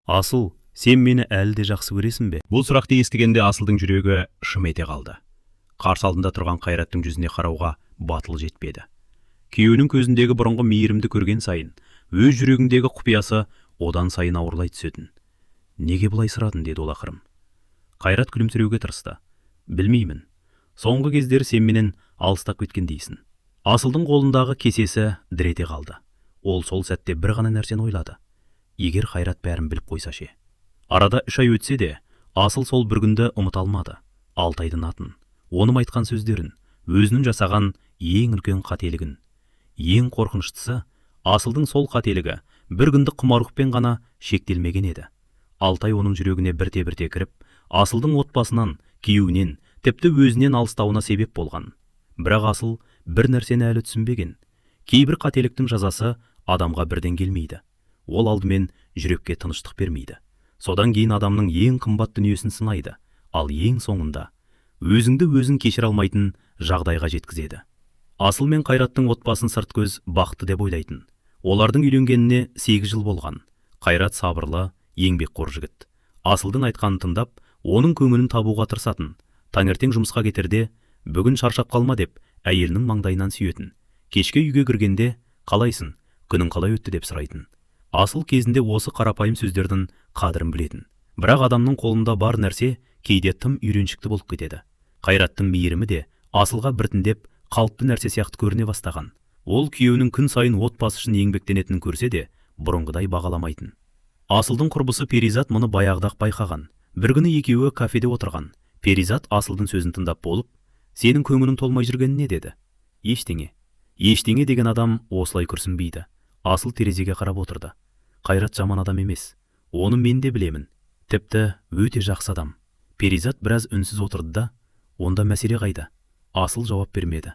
Асыл, сен мені әлі де жақсы көресің бе? Бұл сұрақты естігенде Асылдың жүрегі шым ете қалды. Қарсы алдында тұрған Қайраттың жүзіне қарауға батыл жетпеді. Күйеуінің көзіндегі бұрынғы мейірімді көрген сайын, өз жүрегіндегі құпиясы одан сайын ауырлай түсетін. «Неге бұлай сұрадың?» – деді ол ақырын. Қайрат күлімсіреуге тырысты. «Білмеймін. Соңғы кездері сен менен алыстап кеткендейсің». Асылдың қолындағы кесесі дір ете қалды. Ол сол сәтте бір ғана нәрсені ойлады: егер Қайрат бәрін біліп қойса ше? Арада 3 ай өтсе де, Асыл сол бір күнді ұмыта алмады. Алтайдың атын, оның айтқан сөздерін, өзінің жасаған ең үлкен қателігін. Ең қорқыныштысы, Асылдың сол қателігі бір күндік құмарлықпен ғана шектелмеген еді. Алтай оның жүрегіне бірте-бірте кіріп, Асылдың отбасынан, күйеуінен, тіпті өзінен алыстауына себеп болған. Бірақ Асыл бір нәрсені әлі түсінбеген: кейбір қателіктің жазасы адамға бірден келмейді. Ол алдымен жүрекке тыныштық бермейді, содан кейін адамның ең қымбат дүниесін сынайды, ал ең соңында өзіңді өзің кешіре алмайтын жағдайға жеткізеді. Асыл мен Қайраттың отбасын сырт көз бақытты деп ойлайтын. Олардың үйленгеніне 8 жыл болған. Қайрат сабырлы, еңбекқор жігіт. Асылдың айтқанын тыңдап, оның көңілін табуға тырысатын. Таңертең жұмысқа кетерде «Бүгін шаршап қалма» деп әйелінің маңдайынан сүйетін. Кешке үйге кіргенде «Қалайсың, күнің қалай өтті?» деп сұрайтын. Асыл кезінде осы қарапайым сөздердің қадірін білетін. Бірақ адамның қолында бар нәрсе кейде тым үйреншікті болып кетеді. Қайраттың мейірімі де Асылға біртіндеп қалыпты нәрсе сияқты көріне бастаған. Ол күйеуінің күн сайын отбасы үшін еңбектенетінін көрсе де, бұрынғыдай бағаламайтын. Асылдың құрбысы Перизат мұны баяғыда-ақ байқаған. Бір күні екеуі кафеде отырған. Перизат Асылдың сөзін тыңдап болып, «Сенің көңілің толмай жүргені не?» – деді. «Ештеңе». «Ештеңе» деген адам осылай күрсінбейді. Асыл терезеге қарап отырды. «Қайрат жаман адам емес, оны мен де білемін. Тіпті өте жақсы адам». Перизат біраз үнсіз отырды да: «Онда мәселе қайда?» Асыл жауап бермеді.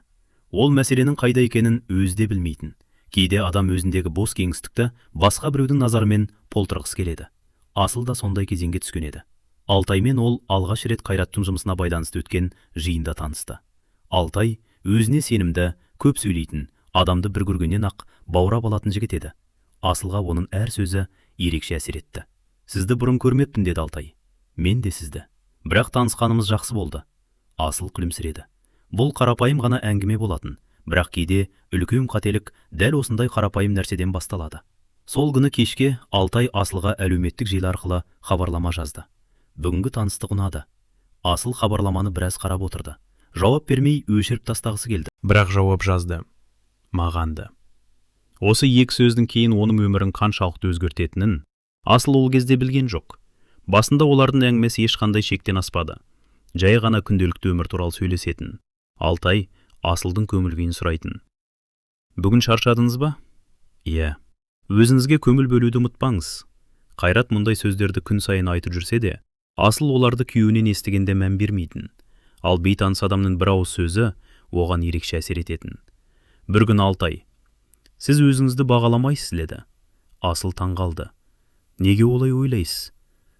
Ол мәселенің қайда екенін өзі де білмейтін. Кейде адам өзіндегі бос кеңістікті басқа біреудің назарымен толтырғысы келеді. Асыл да сондай кезеңге түскен еді. Алтаймен ол алғаш рет Қайраттың жұмысына байланысты өткен жиында танысты. Алтай өзіне сенімді, көп сөйлейтін, адамды бір көргеннен ақ баурап алатын жігіт еді. Асылға оның әр сөзі ерекше әсер етті. «Сізді бұрын көрмеппін», – деді Алтай. «Мен де сізді. Бірақ танысқанымыз жақсы болды». Асыл күлімсіреді. Бұл қарапайым ғана әңгіме болатын, бірақ кейде үлкен қателік дәл осындай қарапайым нәрседен басталады. Сол күні кешке Алтай Асылға әлеуметтік желі арқылы хабарлама жазды: «Бүгінгі таныстық ұнады». Асыл хабарламаны біраз қарап отырды. Жауап бермей, өшіріп тастағысы келді. Бірақ жауап жазды: «Маған да». Осы екі сөздің кейін оның өмірін қаншалықты өзгертетінін Асыл ол кезде білген жоқ. Басында олардың әңгімесі ешқандай шектен аспады. Жай ғана күнделікті өмір туралы сөйлесетін. Алтай Асылдың көңіл күйін сұрайтын. «Бүгін шаршадыңыз ба?» «Иә». «Өзіңізге көңіл бөлуді ұмытпаңыз». Қайрат мұндай сөздерді күн сайын айтып жүрсе де, Асыл оларды күйеуінен естігенде мән бермейтін. Ал бейтаныс адамның бір ауыз сөзі оған ерекше әсер ететін. Бір күні Алтай: «Сіз өзіңізді бағаламайсыз», – деді. Асыл таңғалды. «Неге олай ойлайсыз?»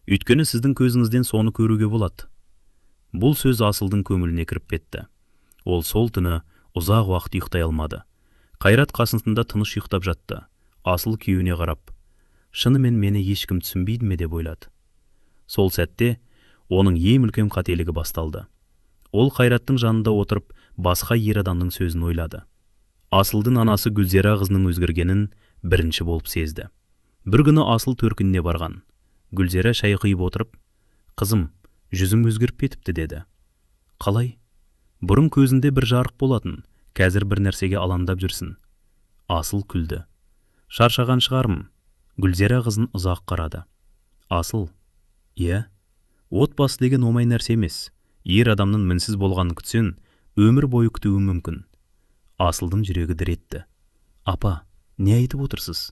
«Өйткені сіздің көзіңізден соны көруге болады». Бұл сөз Асылдың көңіліне кіріп кетті. Ол сол түні ұзақ уақыт ұйықтай алмады. Қайрат қасында тыныш ұйықтап жатты. Асыл күйеуіне қарап, «Шынымен мені ешкім түсінбейді ме?» деп ойлады. Сол сәтте оның ең үлкен қателігі басталды. Ол Қайраттың жанында отырып, басқа ер адамның сөзін ойлады. Асылдың анасы Гүлзира қызының өзгергенін бірінші болып сезді. Бір күні Асыл төркініне барған. Гүлзира шай құйып отырып: «Қызым, жүзің өзгеріп кетіпті», – деді. «Қалай?» «Бұрын көзінде бір жарық болатын, қазір бір нәрсеге алаңдап жүрсің». Асыл күлді. «Шаршаған шығармын». Гүлзира қызын ұзақ қарады. «Асыл». «Иә». «Отбасы деген оңай нәрсе емес. Ер адамның мінсіз болғанын күтсең, өмір бойы күтуі мүмкін». Асылдың жүрегі дір етті. «Апа, не айтып отырсыз?»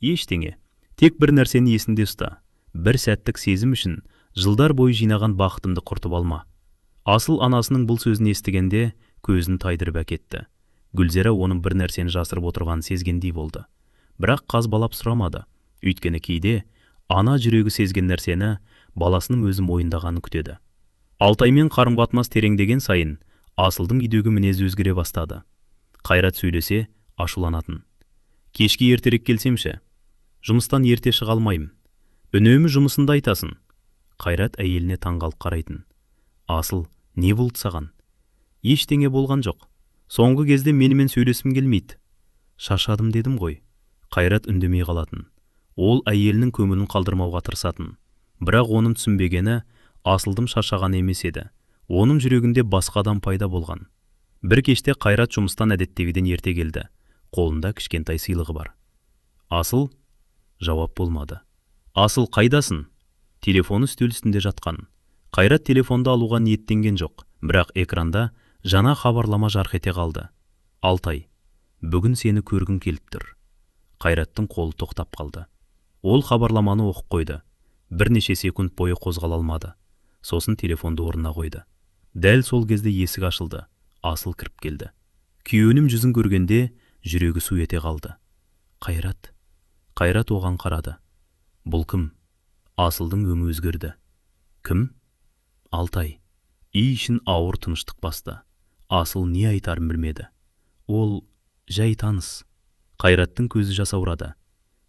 «Ештеңе. Тек бір нәрсені есіңде ұста: бір сәттік сезім үшін жылдар бойы жинаған бақытыңды құртып алма». Асыл анасының бұл сөзін естігенде көзін тайдырып әкетті. Гүлзира оның бір нәрсені жасырып отырғанын сезгендей болды, бірақ қазбалап сұрамады. Өйткені кейде ана жүрегі сезген нәрсені баласының өзі мойындағанын күтеді. Алтаймен қарым-қатынас тереңдеген сайын Асылдың үйдегі мінезі өзгере бастады. Қайрат сөйлесе, ашуланатын. «Кешке ертерек келсемші?» «Жұмыстан ерте шыға алмаймын». Үнемі жұмысында айтасың. Қайрат әйеліне таңғалып қарайтын. Асыл, не болды саған? Ештеңе болған жоқ. Соңғы кезде менімен сөйлескім келмейді. Шаршадым дедім ғой. Қайрат үндемей қалатын. Ол әйелінің көңілін қалдырмауға тырысатын. Бірақ оның түсінбегені, Асылдың шаршағаны емес еді. Оның жүрегінде басқа адам пайда болған. Бір кеште Қайрат жұмыстан әдеттегіден ерте келді. Қолында кішкентай сыйлығы бар. Асыл? Жауап болмады. Асыл, қайдасың? Телефоны үстел үстінде жатқан. Қайрат телефонды алуға ниеттенген жоқ, бірақ экранда жаңа хабарлама жарқ ете қалды. Алтай, бүгін сені көргім келіп тұр. Қайраттың қолы тоқтап қалды. Ол хабарламаны оқып қойды. Бірнеше секунд бойы қозғала алмады. Сосын телефонды орнына қойды. Дәл сол кезде есік ашылды. Асыл кіріп келді. Күйеуінің жүзін көргенде жүрегі су ете қалды. Қайрат. Қайрат оған қарады. Бұл кім? Асылдың өңі өзгерді. Кім? Алтай. Үй ішін ауыр тыныштық басты. Асыл не айтарын білмеді. Ол жай таныс. Қайраттың көзі жасаурады.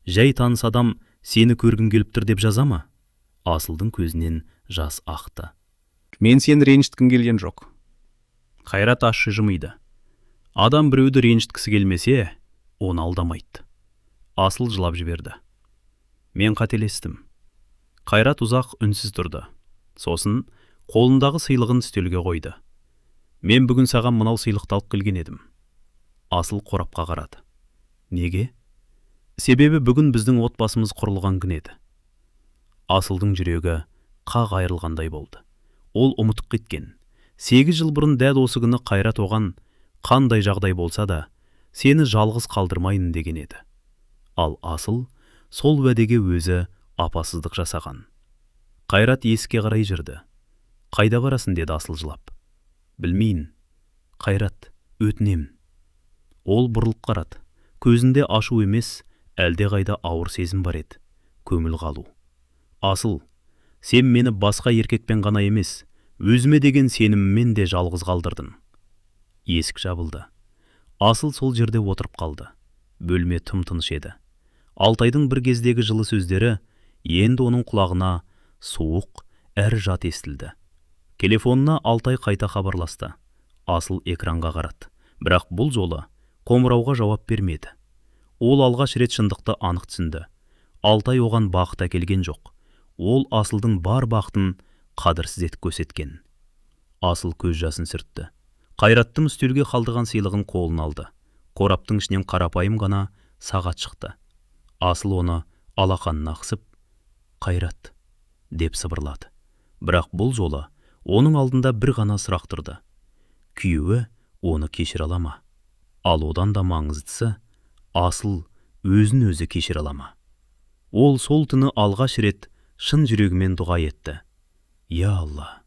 Жай таныс адам сені көргім келіп тұр деп жаза ма? Асылдың көзінен жас ақты. Мен сені ренжіткім келген жоқ. Қайрат ащы жымиды. Адам біреуді ренжіткісі келмесе, оны алдамайды. Асыл жылап жіберді. Мен қателестім. Қайрат ұзақ үнсіз тұрды. Сосын қолындағы сыйлығын үстелге қойды. Мен бүгін саған мынау сыйлықты алып келген едім. Асыл қорапқа қарады. Неге? Себебі бүгін біздің отбасымыз құрылған күн еді. Асылдың жүрегі қақ айырылғандай болды. Ол ұмытып кеткен. 8 жыл бұрын дәл осы күні Қайрат оған қандай жағдай болса да, сені жалғыз қалдырмайын деген еді. Ал Асыл сол уәдеге өзі апасыздық жасаған. Қайрат есікке қарай жүрді. Қайда барасың, деді Асыл жылап. Білмейін. Қайрат, өтінемін. Ол бұрылып қарады. Көзінде ашу емес, әлдеқайда ауыр сезім бар еді. Көңіл қалу. Асыл, сен мені басқа еркекпен ғана емес, өзіме деген сеніміммен де жалғыз қалдырдың. Есік жабылды. Асыл сол жерде отырып қалды. Бөлме тым-тыныш еді. Алтайдың бір кездегі жылы сөздері енді оның құлағына суық әрі жат естілді. Телефонына Алтай қайта хабарласты. Асыл экранға қарады. Бірақ бұл жолы қоңырауға жауап бермеді. Ол алғаш рет шындықты анық түсінді. Алтай оған бақыт әкелген жоқ. Ол Асылдың бар бақытын қадірсіз етіп көрсеткен. Асыл көз жасын сүртті. Қайраттың үстелге қалдырған сыйлығын қолына алды. Қораптың ішінен қарапайым ғана сағат шықты. Асыл оны алақанына қысып, Қайрат, деп сыбырлады. Бірақ бұл жолы оның алдында бір ғана сұрақ тұрды. Күйеуі оны кешіре ала ма? Ал одан да маңыздысы, Асыл өзін өзі кешіре ала ма? Ол сол түні алғаш рет шын жүрегімен дұға етті. Я Алла,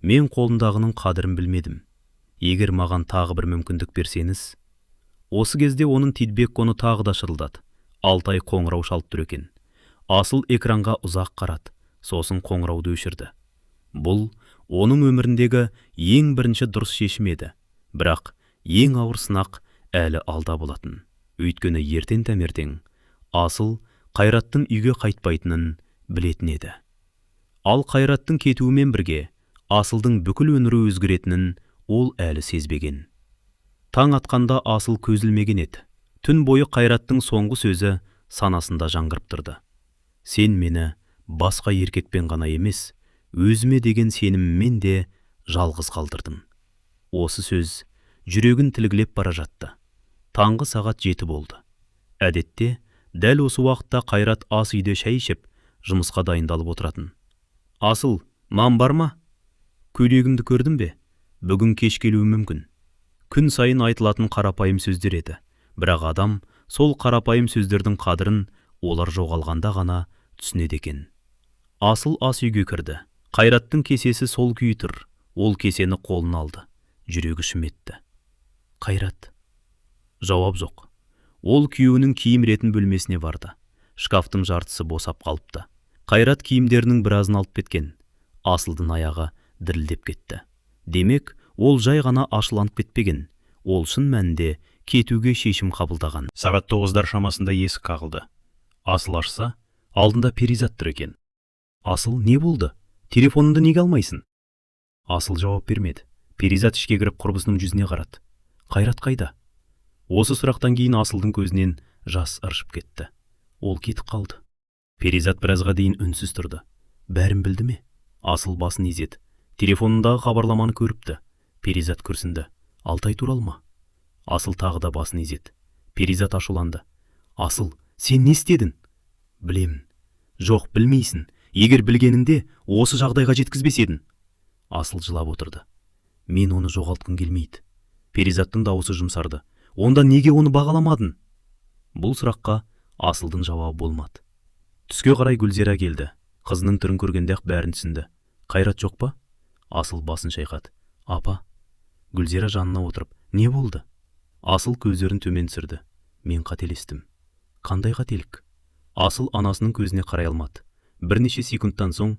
мен қолымдағының қадірін білмедім. Егер маған тағы бір мүмкіндік берсеңіз. Осы кезде оның тидбекконы тағы да шырылдады. Алтай қоңырау шалып тұр екен. Асыл экранға ұзақ қарады, сосын қоңырауды өшірді. Бұл оның өміріндегі ең бірінші дұрыс шешім еді. Бірақ ең ауыр сынақ әлі алда болатын. Өйткені ертең таңертең Асыл Қайраттың үйге қайтпайтынын білетін еді. Ал Қайраттың кетуімен бірге Асылдың бүкіл өмірі өзгеретінін ол әлі сезбеген. Таң атқанда Асыл көз ілмеген еді. Түн бойы Қайраттың соңғы сөзі санасында жаңғырып тұрды. Сен мені басқа еркекпен ғана емес, өзіме деген сеніміммен де жалғыз қалдырдың. Осы сөз жүрегін тілгілеп бара жатты. Таңғы сағат 7 болды. Әдетте дәл осы уақытта Қайрат ас үйде шай ішіп, жұмысқа дайындалып отыратын. Асыл, нан бар ма? Көйлегімді көрдің бе? Бүгін кеш келуі мүмкін. Күн сайын айтылатын қарапайым сөздер еді. Бірақ адам сол қарапайым сөздердің қадірін олар жоғалғанда ғана түсінеді екен. Асыл ас үйге кірді. Қайраттың кесесі сол күйі тұр. Ол кесені қолына алды. Жүрегі шым етті. Қайрат. Жауап жоқ. Ол күйеуінің киім ретін бөлмесіне барды. Шкафтың жартысы босап қалыпты. Қайрат киімдерінің біразын алып кеткен. Асылдың аяғы дірілдеп кетті. Демек, ол жай ғана ашуланып кетпеген. Ол шын мәнінде кетуге шешім қабылдаған. Сағат 9-дар шамасында есік қағылды. Асыл ашса, Алдында Перизат тұр екен. Асыл, не болды? Телефоныңды неге алмайсың? Асыл жауап бермеді. Перизат ішке кіріп құрбысының жүзіне қарады. Қайрат қайда? Осы сұрақтан кейін Асылдың көзінен жас ыршып кетті. Ол кетіп қалды. Перизат біразға дейін үнсіз тұрды. Бәрін білді ме? Асыл басын изеді. Телефонындағы хабарламаны көріпті. Перизат күрсінді. Алтай туралы ма? Асыл тағы да басын изеді. Перизат ашуланды. Асыл, сен не істедің? Білемін. Жоқ, білмейсің. Егер білгеніңде осы жағдайға жеткізбес едің. Асыл жылап отырды. Мен оны жоғалтқым келмейді. Перизаттың дауысы жұмсарды. Онда неге оны бағаламадың? Бұл сұраққа Асылдың жауабы болмады. Түске қарай Гүлзира келді. Қызының түрін көргенде-ақ бәрін түсінді. Қайрат жоқ па? Асыл басын шайқады. Апа. Гүлзира жанына отырып, не болды? Асыл көздерін төмен түсірді. Мен қателестім. Қандай қателік? Асыл анасының көзіне қарай алмады. Бірнеше секундтан соң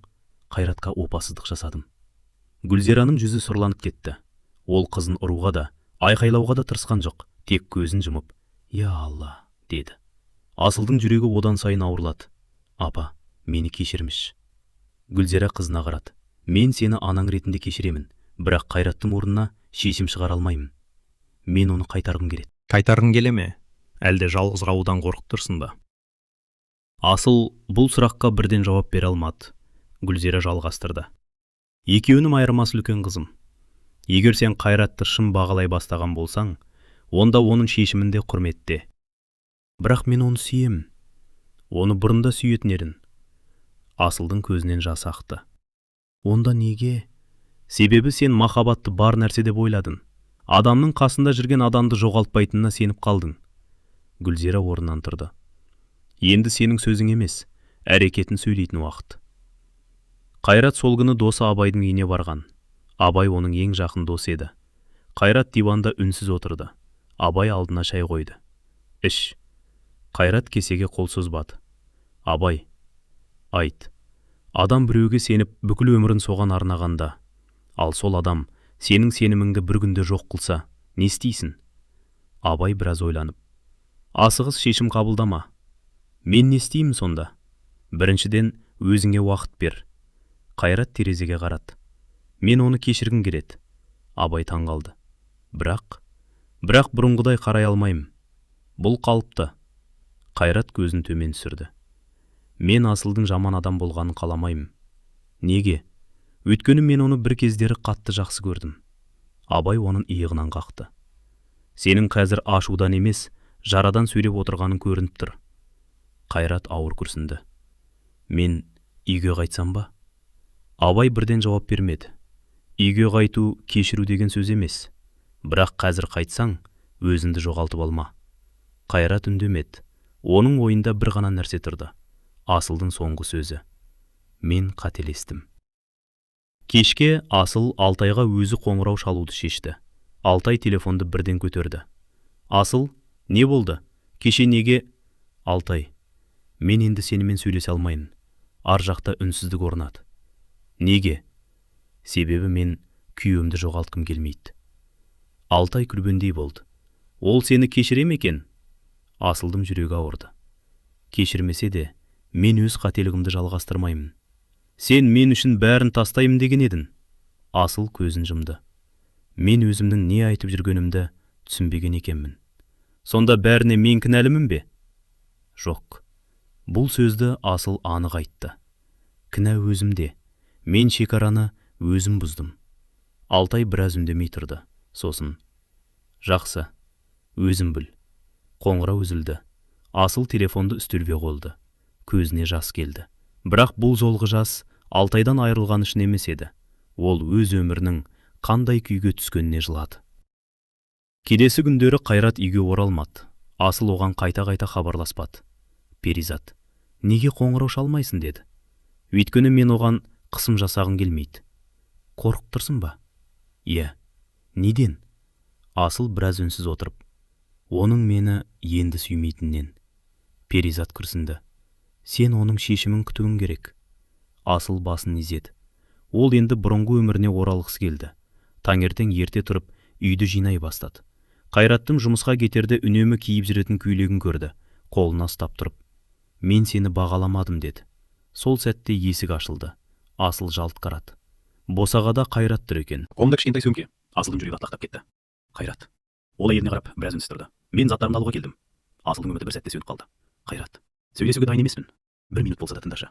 Қайратқа опасыздық жасадым. Гүлзираның жүзі сұрланып кетті. Ол қызын ұруға да, айқайлауға да тырысқан жоқ, тек көзін жұмып, «Я Алла», деді. Асылдың жүрегі одан сайын ауырлады. Апа, мені кешірміш. Гүлзира қызына қарады. Мен сені анаң ретінде кешіремін, бірақ Қайраттың орнына шешім шығара алмаймын. Мен оны қайтарғым келеді. Қайтарғың келе ме? Әлде жалғыз қалудан қорқып тұрсың ба? Асыл бұл сұраққа бірден жауап бере алмады. Гүлзира жалғастырды. Екеуінің айырмасы үлкен, қызым. Егер сен Қайратты шын бағалай бастаған болсаң, онда оның шешімін де құрметте. Бірақ мен оны сүйемін. Оны бұрын да сүйетін едің. Асылдың көзінен жас ақты. Онда неге? Себебі сен махаббатты бар нәрсе деп ойладың. Адамның қасында жүрген адамды жоғалтпайтынына сеніп қалдың. Гүлзира орнынан тұрды. Енді сенің сөзің емес, әрекетін сөйлейтін уақыт. Қайрат сол күні досы Абайдың үйіне барған. Абай оның ең жақын досы еді. Қайрат диванда үнсіз отырды. Абай алдына шай қойды. Іш. Қайрат кесеге қол созбады. Абай, айт. Адам біреуге сеніп, бүкіл өмірін соған арнағанда, ал сол адам сенің сеніміңді бір күнде жоқ қылса, не істейсің? Абай біраз ойланып. Асығыс шешім қабылдама. Мен не істеймін сонда? Біріншіден, өзіңе уақыт бер. Қайрат терезеге қарады. Мен оны кешіргім келеді. Абай таңғалды. Бірақ бұрынғыдай қарай алмаймын. Бұл қалыпты. Қайрат көзін төмен түсірді. Мен Асылдың жаман адам болғанын қаламаймын. Неге? Өйткені мен оны бір кездері қатты жақсы көрдім. Абай оның иығынан қақты. Сенің қазір ашудан емес, жарадан сөйлеп отырғаның көрініп тұр. Қайрат ауыр күрсінді. Мен үйге қайтсам ба? Абай бірден жауап бермеді. Үйге қайту кешіру деген сөз емес. Бірақ қазір қайтсаң, өзіңді жоғалтып алма. Қайрат үндемеді. Оның ойында бір ғана нәрсе тұрды. Асылдың соңғы сөзі. Мен қателестім. Кешке Асыл Алтайға өзі қоңырау шалуды шешті. Алтай телефонды бірден көтерді. Асыл, не болды? Кеше неге? Алтай, мен енді сенімен сөйлесе алмаймын. Ар жақта үнсіздік орнады. Неге? Себебі мен күйеуімді жоғалтқым келмейді. Алтай күлгендей болды. Ол сені кешіре ме екен? Асылдың жүрегі ауырды. Кешірмесе де, мен өз қателігімді жалғастырмаймын. Сен мен үшін бәрін тастаймын деген едің. Асыл көзін жұмды. Мен өзімнің не айтып жүргенімді түсінбеген екенмін. Сонда бәріне мен кінәлімін бе? Жоқ. Бұл сөзді Асыл анық айтты. Кінә өзімде. Мен шекараны өзім бұздым. Алтай біраз үндемей тұрды. Сосын: Жақсы, өзің біл. Қоңырау үзілді. Асыл телефонды үстелге қойды. Көзіне жас келді. Бірақ бұл жолғы жас Алтайдан айырылған үшін емес еді. Ол өз өмірінің қандай күйге түскеніне жылады. Келесі күндері Қайрат үйге оралмады. Асыл оған қайта-қайта хабарласпады. Перизат, неге қоңырау шалмайсың деді. Өйткені мен оған қысым жасағым келмейді. Қорқып тұрсың ба? Иә. Неден? Асыл біраз үнсіз отырып. Оның мені енді сүймейтінінен. Перизат күрсінді. Сен оның шешімін күтуің керек. Асыл басын изеді. Ол енді бұрынғы өміріне оралғысы келді. Таңертең ерте тұрып, үйді жинай бастады. Қайраттың жұмысқа кетерде үнемі киіп жүретін көйлегін көрді. Қолына ұстап тұрып. Мен сені бағаламадым, деді. Сол сәтте есік ашылды. Асыл жалт қарады. Босағада Қайрат тұр екен. Қолында кішкентай сөмке. Асылдың жүрегі атқақтап кетті. Қайрат. Ол әйеліне қарап, біраз үнсіз тұрды. Мен заттарымды алуға келдім. Асылдың үміті бір сәтте сөніп қалды. Қайрат. Сөйлесуге дайын емеспін. Бір минут болса да тыңдашы.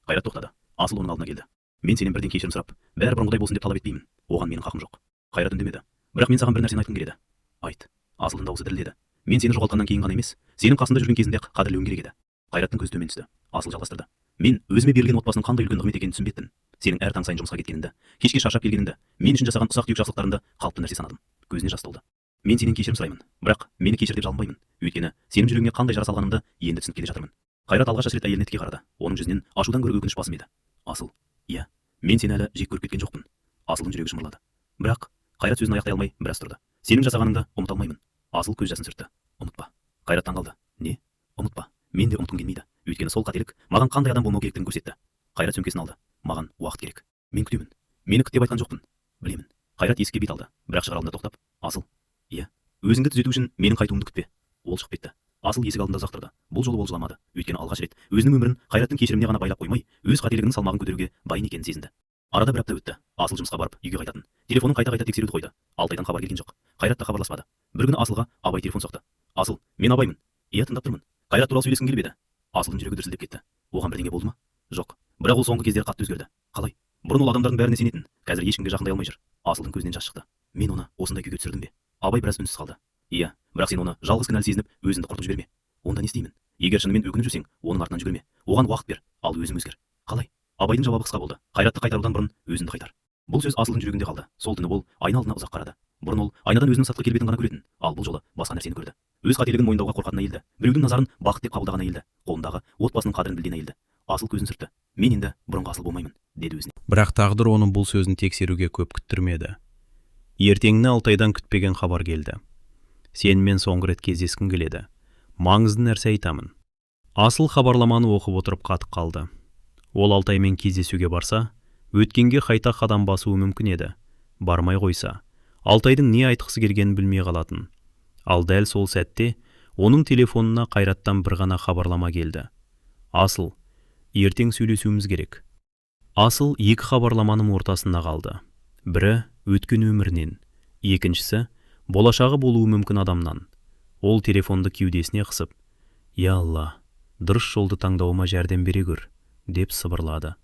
Қайрат тоқтады. Асыл оның алдына келді. Мен сенен бірден кешірім сұрап, бәрі бұрынғыдай болсын деп талап етпеймін. Оған менің хақым жоқ. Қайрат үндемеді. Бірақ мен саған бір нәрсені айтқым келеді. Айт. Асылдың дауысы дірілдеді. Мен сені жоғалтқаннан кейін ғана емес, сенің қасымда жүрген кезінде ақ қадірлеуім керек еді. Қайраттың көзі төмен түсті. Асыл жалғастырды. Мен өзіме берілген отбасының қандай үлкен нығмет екенін түсінбеппін. Сенің әр таң сайын жұмысқа кеткеніңді, кешке шаршап келгеніңді, мен үшін жасаған ұсақ-түйек жақсылықтарыңды қалыпты нәрсе санадым. Көзіне жас толды. Мен сенен кешірім сұраймын, бірақ мені кешір деп жалынбаймын. Өйткені сенің жүрегіңе қандай жара салғанымды енді түсініп келе жатырмын. Қайрат алғаш рет әйеліне тіке қарады. Оның жүзінен ашудан гөрі өкініш басым еді. Асыл, иә, мен сені әлі жек көріп кеткен жоқпын. Асылдың жүрегі шымырлады. Бірақ Қайрат сөзін аяқтай алмай біраз тұрды. Сенің жасағаныңды ұмыта алмаймын. Асыл көз жасын сүртті. Ұмытпа. Қайрат таңғалды. Не? Ұмытпа. Мен де ұмытқым келмейді. Өйткені сол қателік маған қандай адам болмау керектігін көрсетті. Қайрат сөмкесін алды. Маған уақыт керек. Мен күтемін. Мені күт деп айтқан жоқпын. Білемін. Қайрат есікке бет алды. Бірақ шығар алдында тоқтап, Асыл, иә, өзіңді түзету үшін менің қайтуымды күтпе. Ол шығып кетті. Асыл есік алдында ұзақ тұрды. Бұл жолы ол жыламады. Өйткені алғаш рет өзінің өмірін Қайраттың кешіріміне ғана байлап қоймай, өз қателігінің салмағын көтеруге дайын екенін сезінді. Арада бір апта өтті. Асыл жұмысқа барып, үйге қайтатын. Телефонын қайта-қайта тексеруді қойды. Алтайдан хабар келген жоқ. Қайрат та хабарласпады. Бір күні Асылға Абай телефон соқты. Асыл, мен Абаймын. Иә, тыңдап тұрмын. Қайрат туралы сөйлескім келіп еді. Асылдың жүрегі дүрсілдеп кетті. Оған бірдеңе болды ма? Жоқ. Бірақ ол соңғы кездері қатты өзгерді. Қалай? Бұрын ол адамдардың бәріне сенетін. Қазір ешкімге жақындай алмай жүр. Асылдың көзінен жас шықты. Мен оны осындай күйге түсірдім бе? Абай біраз үнсіз қалды. Иә, бірақ сен оны жалғыз кінәлі сезініп, өзіңді құртып жіберме. Онда не істеймін? Егер шынымен өкініп жүрсең, оның артынан жүгірме. Оған уақыт бер, ал өзің өзгер. Қалай? Абайдың жауабы қысқа болды. Қайратты қайтарудан бұрын өзіңді қайтар. Бұл сөз Асылдың жүрегінде қалды. Сол түні ол айна алдына ұзақ қарады. Бұрын ол айнадан өзінің сыртқы келбетін ғана көретін, ал бұл жолы басқа нәрсені көрді. Өз қателігін мойындауға қорқатын әйелді, біреудің назарын бақыт деп қабылдаған әйелді, қолындағы отбасының қадірін білген әйелді. Асыл көзін сүртті. Мен енді бұрынғы Асыл болмаймын, деді өзіне. Бірақ тағдыр оның бұл сөзін тексеруге көп күттірмеді. Ертеңіне Алтайдан күтпеген хабар келді. Сенімен соңғы рет кездескім келеді. Маңызды нәрсе айтамын. Асыл хабарламаны оқып отырып қатып қалды. Ол Алтаймен кездесуге барса, өткенге қайта қадам басуы мүмкін еді. Бармай қойса, Алтайдың не айтқысы келгенін білмей қалатын. Ал дәл сол сәтте оның телефонына Қайраттан бір ғана хабарлама келді. Асыл, ертең сөйлесуіміз керек. Асыл екі хабарламаның ортасында қалды. Бірі өткен өмірінен, екіншісі болашағы болуы мүмкін адамнан. Ол телефонды кеудесіне қысып, «Я Алла, дұрыс жолды таңдауыма жәрдем бере көр», деп сыбырлады.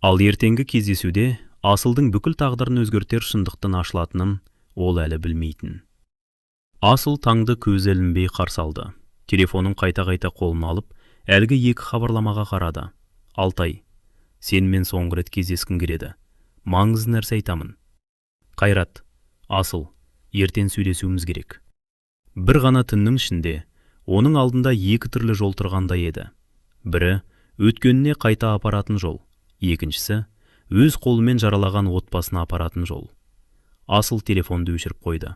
Ал ертеңгі кездесуде Асылдың бүкіл тағдырын өзгертер шындықтың ашылатынын ол әлі білмейтін. Асыл таңды көзі ілінбей қарсы алды. Телефонын қайта-қайта қолына алып, әлгі екі хабарламаға қарады. Алтай, сенімен соңғы рет кездескім келеді. Маңызды нәрсе айтамын. Қайрат, Асыл, ертең сөйлесуіміз керек. Бір ғана түннің ішінде оның алдында екі түрлі жол тұрғандай еді. Бірі өткеніне қайта апаратын жол, екіншісі өз қолымен жаралаған отбасына апаратын жол. Асыл телефонды өшіріп қойды.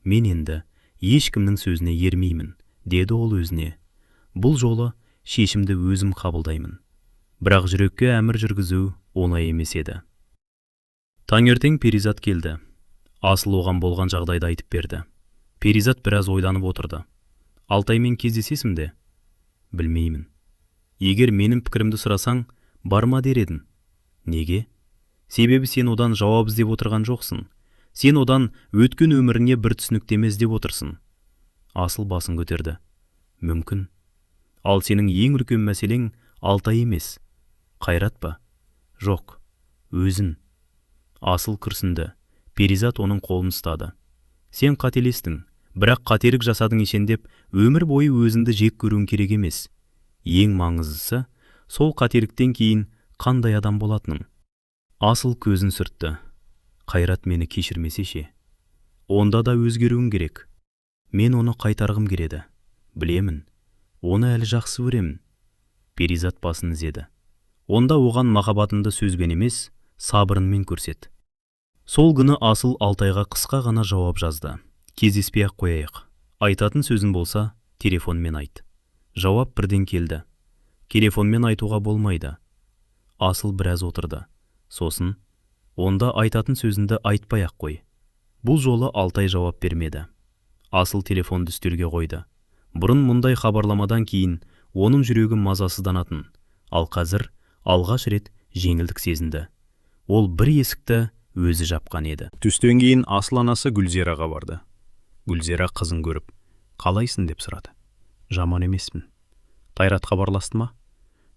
Мен енді ешкімнің сөзіне ермеймін, деді ол өзіне. Бұл жолы шешімді өзім қабылдаймын. Бірақ жүрекке әмір жүргізу оңай емес еді. Таңертең Перизат келді. Асыл оған болған жағдайды айтып берді. Перизат біраз ойланып отырды. Алтаймен кездесесің де? Білмеймін. Егер менің пікірімді сұрасаң, барма дер едім. Неге? Себебі сен одан жауап іздеп отырған жоқсың. Сен одан өткен өміріңе бір түсініктеме іздеп отырсың. Асыл басын көтерді. Мүмкін. Ал сенің ең үлкен мәселең Алтай емес. Қайрат па? Жоқ. Өзін. Асыл күрсінді. Перизат оның қолын ұстады. Сен қателестің, бірақ қателік жасадың екен деп өмір бойы өзіңді жек көруің керек емес. Ең маңыздысы, сол қателіктен кейін қандай адам болатының. Асыл көзін сүртті. Қайрат мені кешірмесе ше? Онда да өзгеруің керек. Мен оны қайтарғым келеді. Білемін, оны әлі жақсы көремін. Перизат басын изеді. Онда оған махаббатыңды сөзбен емес, сабырыңмен көрсет. Сол күні Асыл Алтайға қысқа ғана жауап жазды. Кездеспей-ақ қояйық. Айтатын сөзің болса, телефонмен айт. Жауап бірден келді. Телефонмен айтуға болмайды. Асыл біраз отырды. Сосын, онда айтатын сөзіңді айтпай-ақ қой. Бұл жолы Алтай жауап бермеді. Асыл телефонды үстелге қойды. Бұрын мұндай хабарламадан кейін Оның жүрегі мазасызданатын, ал қазір алғаш рет жеңілдік сезінді. Ол бір есікті өзі жапқан еді. Түстен кейін Асыл анасы Гүлзираға барды. Гүлзира қызын көріп, «Қалайсың?» деп сұрады. «Жаман емеспін». «Қайрат хабарласты ма?»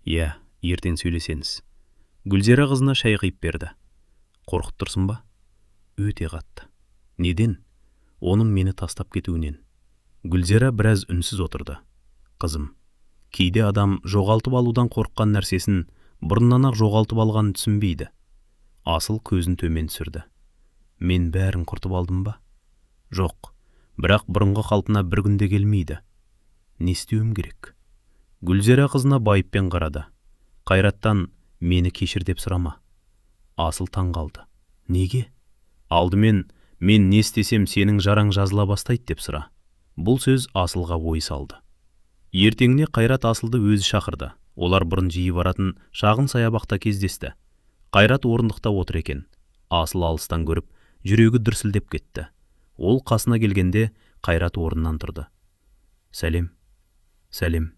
«Иә, ертең сөйлесеміз». Гүлзира қызына шай құйып берді. «Қорқып тұрсың ба?» «Өте қатты». «Неден?» «Оның мені тастап кетуінен». Гүлзира біраз үнсіз отырды. «Қызым, кейде адам жоғалтып алудан қорыққан нәрсесін бұрыннан-ақ жоғалтып алғанын түсінбейді». Асыл көзін төмен түсірді. «Мен бәрін құртып алдым ба?» «Жоқ, бірақ бұрынғы қалпына бір күнде келмейді». «Не істеуім керек?» Гүлзира қызына байыппен қарады. «Қайраттан мені кешір деп сұрама». Асыл таң қалды. «Неге?» «Алдымен мен не істесем, сенің жараң жазыла бастайды деп сұра». Бұл сөз Асылға ой салды. Ертеңіне Қайрат Асылды өзі шақырды. Олар бұрын жиі баратын шағын саябақта кездесті. Қайрат орындықта отыр екен. Асыл алыстан көріп, жүрегі дүрсілдеп кетті. Ол қасына келгенде Қайрат орнынан тұрды. «Сәлем». «Сәлем».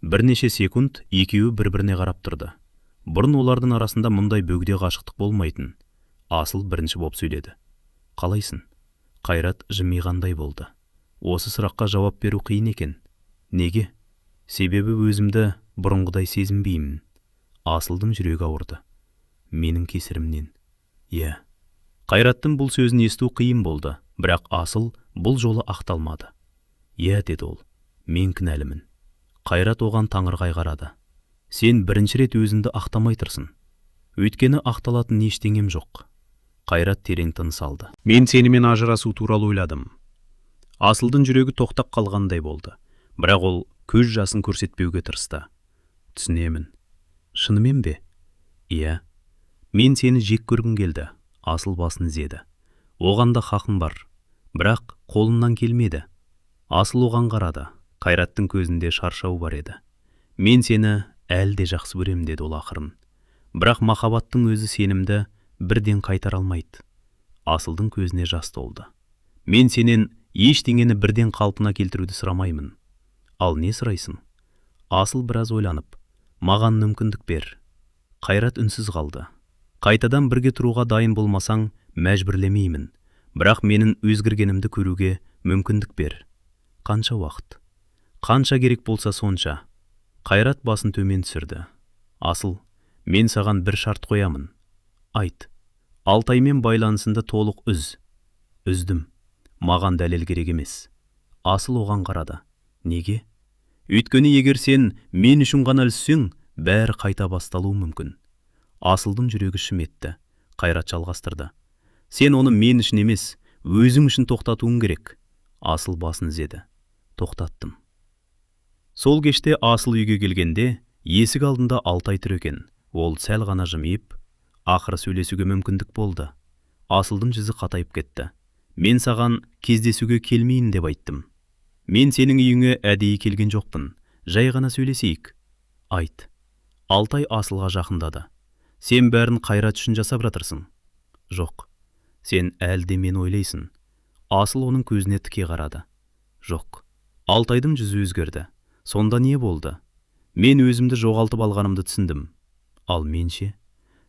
Бірнеше секунд екеуі бір-біріне қарап тұрды. Бұрын олардың арасында мұндай бөгде қашықтық болмайтын. Асыл бірінші боп сөйледі. «Қалайсың?» Қайрат жымиғандай болды. «Осы сұраққа жауап беру қиын екен». «Неге?» «Себебі өзімді бұрынғыдай сезінбеймін». Асылдың жүрегі ауырды. «Менің кесірімнен». «Иә». Қайраттың бұл сөзін есту қиын болды, бірақ Асыл бұл жолы ақталмады. «Иә», деді ол. «Мен кінәлімін». Қайрат оған таңырқай қарады. «Сен бірінші рет өзіңді ақтамай тұрсың». «Өйткені ақталатын ештеңем жоқ». Қайрат терең тыныс алды. «Мен сенімен ажырасу туралы ойладым». Асылдың жүрегі тоқтап қалғандай болды. Бірақ ол көз жасын көрсетпеуге тырысты. «Түсінемін». «Шынымен бе?» «Иә». «Мен сені жек көргім келді». Асыл басын изеді. «Оған да хақым бар. Бірақ қолымнан келмеді». Асыл оған қарады. Қайраттың көзінде шаршау бар еді. «Мен сені әлі де жақсы көремін», деді ол ақырын. «Бірақ махаббаттың өзі сенімді бірден қайтара алмайды». Асылдың көзіне жас толды. «Мен сенен ештеңені бірден қалпына келтіруді сұрамаймын». «Ал не сұрайсың?» Асыл біраз ойланып, «Маған мүмкіндік бер». Қайрат үнсіз қалды. «Қайтадан бірге тұруға дайын болмасаң, мәжбүрлемеймін. Бірақ менің өзгергенімді көруге мүмкіндік бер». «Қанша уақыт?» «Қанша керек болса сонша». Қайрат басын төмен түсірді. «Асыл, мен саған бір шарт қоямын». «Айт». «Алтаймен байланысыңды толық үз». «Үздім. Маған дәлел керек емес». Асыл оған қарады. «Неге?» «Өйткені егер сен мен үшін ғана үзсең, бәрі қайта басталуы мүмкін». Асылдың жүрегі шым етті. Қайрат жалғастырды. «Сен оны мен үшін емес, өзің үшін тоқтатуың керек». Асыл басын изеді. «Тоқтаттым». Сол кеште Асыл үйге келгенде, есік алдында Алтай тұр екен. Ол сәл ғана жымиып, «Ақыры сөйлесуге мүмкіндік болды». Асылдың жүзі қатайып кетті. «Мен саған кездесуге келмейін деп айттым». «Мен сенің үйіңе әдейі келген жоқпын. Жай ғана сөйлесейік». «Айт». Алтай Асылға жақындады. «Сен бәрін Қайрат үшін жасап жатырсың». «Жоқ. Сен әлі де мені ойлайсың». Асыл оның көзіне тіке қарады. «Жоқ». Алтайдың жүзі өзгерді. «Сонда не болды?» «Мен өзімді жоғалтып алғанымды түсіндім». «Ал мен ше?»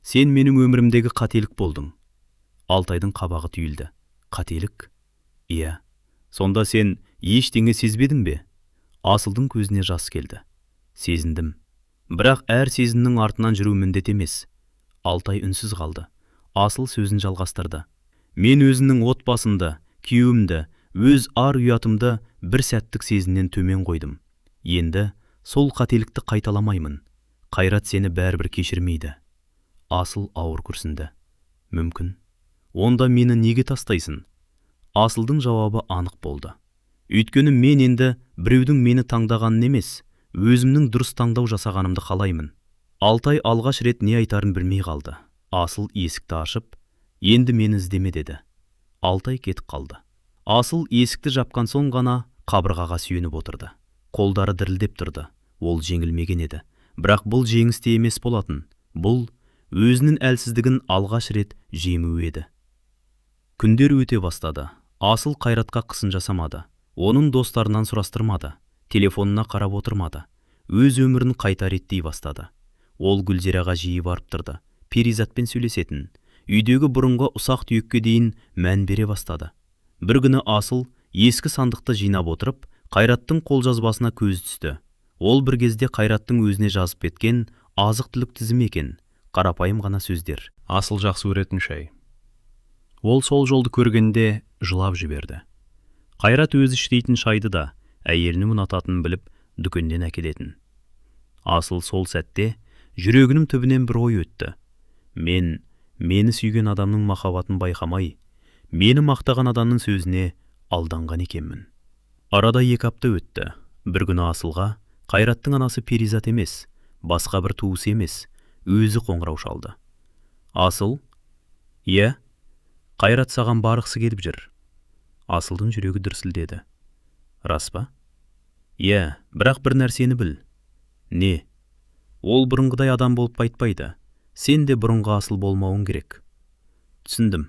«Сен менің өмірімдегі қателік болдың». Алтайдың қабағы түйілді. «Қателік?» «Иә». «Сонда сен ештеңе сезбедің бе?» Асылдың көзіне жас келді. «Сезіндім. Бірақ әр сезімнің артынан жүру міндет емес». Алтай үнсіз қалды. Асыл сөзін жалғастырды. «Мен өзімнің отбасымды, күйеуімді, өз ар ұятымды бір сәттік сезімнен төмен қойдым. Енді сол қателікті қайталамаймын. Қайрат сені бәрібір кешірмейді». Асыл ауыр күрсінді. «Мүмкін». «Онда мені неге тастайсың?» Асылдың жауабы анық болды. «Өйткені мен енді біреудің мені таңдағанын емес, өзімнің дұрыс таңдау жасағанымды қалаймын». Алтай алғаш рет не айтарын білмей қалды. Асыл есікті ашып, «Енді мені іздеме», деді. Алтай кетіп қалды. Асыл есікті жапқан соң ғана қабырғаға сүйеніп отырды. Қолдары дірілдеп тұрды. Ол жеңілмеген еді. Бірақ бұл жеңіс те емес болатын. Бұл өзінің әлсіздігін алғаш рет жеңуі еді. Күндер өте бастады. Асыл Қайратқа қысым жасамады. Оның достарынан сұрастырмады. Телефонына қарап отырмады. өз өмірін қайта реттей бастады. Ол Гүлзираға жиі барып тұрды, Перизатпен сөйлесетін, үйдегі бұрынғы ұсақ түйекке дейін мән бере бастады. Бір күні Асыл ескі сандықты жинап отырып, Қайраттың қолжазбасына көзі түсті. Ол бір кезде Қайраттың өзіне жазып кеткен азық-түлік тізімі екен, қарапайым ғана сөздер. Асыл жақсы көретін шай. Ол сол жолды көргенде жылап жіберді. Қайрат өзі іштейтін шайды да әйелінің ұнататынын біліп, дүкеннен әкелетін. Асыл сол сәтте жүрегінің түбінен бір ой өтті. Мен мені сүйген адамның махаббатын байқамай, мені мақтаған адамның сөзіне алданған екенмін. Арада 2 апта өтті. Бір күні Асылға Қайраттың анасы Перизат емес, басқа бір туысы емес, өзі қоңырау шалды. Асыл, иә, Қайрат саған барғысы келіп жүр. Асылдың жүрегі дүрсілдеді. Рас па? Иә, бірақ бір нәрсені біл. Не? Ол бұрынғыдай адам болып қайтпайды. Сен де бұрынғы Асыл болмауың керек. Түсіндім.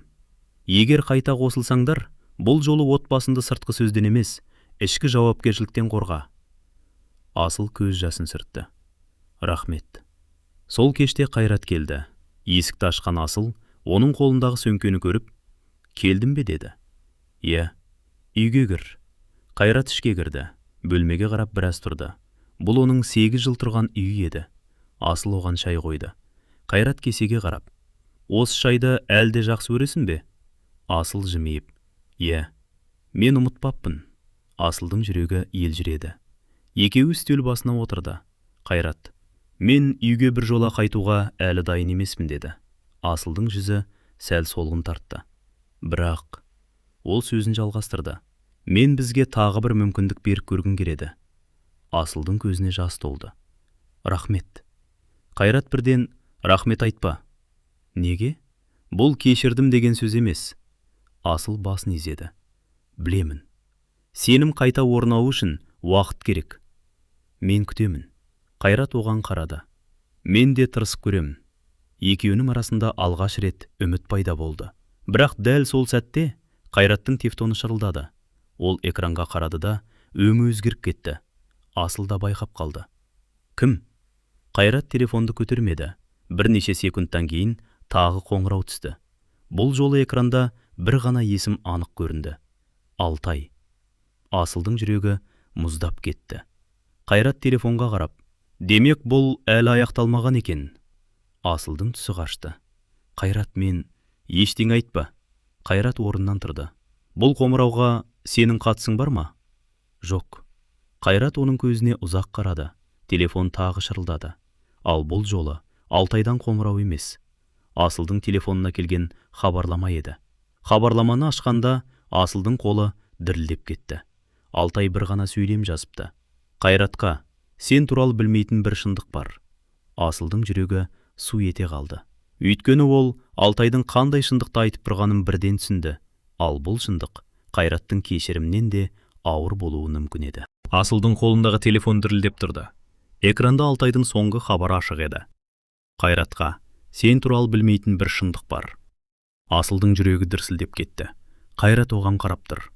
Егер қайта қосылсаңдар, бұл жолы отбасынды сыртқы сөзден емес, ішкі жауапкершіліктен қорға. Асыл көз жасын сүртті. Рахмет. Сол кеште Қайрат келді. Есікті ашқан Асыл оның қолындағы сөмкені көріп, келдің бе деді. Иә, үйге кір. Қайрат ішке кірді. Бөлмеге қарап біраз тұрды. Бұл оның 8 жыл тұрған үйі еді. Асыл оған шай қойды. Қайрат кесеге қарап, осы шайды әлі де жақсы көресің бе? Асыл жымиып, иә, мен ұмытпаппын. Асылдың жүрегі елжіреді. Екеуі үстел басына отырды. Қайрат, мен үйге бір жола қайтуға әлі дайын емеспін деді. Асылдың жүзі сәл солғын тартты. Бірақ ол сөзін жалғастырды. Мен бізге тағы бір мүмкіндік беріп көргім келеді. Асылдың көзіне жас толды. Рахмет. Қайрат бірден рахмет айтпа. Неге? Бұл кешірдім деген сөз емес. Асыл басын изеді. Білемін. Сенім қайта орнауы үшін уақыт керек. Мен күтемін. Қайрат оған қарады. Мен де тырысып көремін. Екеуінің арасында алғаш рет үміт пайда болды. Бірақ дәл сол сәтте Қайраттың телефоны шырылдады. Ол экранға қарады да, өңі өзгеріп кетті. Асыл да байқап қалды. Кім? Қайрат телефонды көтермеді. Бірнеше секундтан кейін тағы қоңырау түсті. Бұл жолы экранда бір ғана есім анық көрінді. Алтай. Асылдың жүрегі мұздап кетті. Қайрат телефонға қарап, демек бұл әлі аяқталмаған екен. Асылдың түсі қашты. Қайрат, мен ештеңе айтпа. Қайрат орнынан тұрды. Бұл қоңырауға сенің қатысың бар ма? Жоқ. Қайрат оның көзіне ұзақ қарады. Телефон тағы шырылдады. Ал бұл жолы Алтайдан қоңырау емес. Асылдың телефонына келген хабарлама еді. Хабарламаны ашқанда Асылдың қолы дірілдеп кетті. Алтай бір ғана сөйлем жазыпты. Қайратқа, сен туралы білмейтін бір шындық бар. Асылдың жүрегі су ете қалды. Өйткені ол Алтайдың қандай шындықты айтып тұрғанын бірден түсінді. Ал бұл шындық Қайраттың кешірімнен де ауыр болуы мүмкін еді. Асылдың қолындағы телефон дірілдеп тұрды. Экранда Алтайдың соңғы хабары ашық еді. Қайратқа, сен туралы білмейтін бір шындық бар. Асылдың жүрегі дүрсілдеп кетті. Қайрат оған қарап тұр.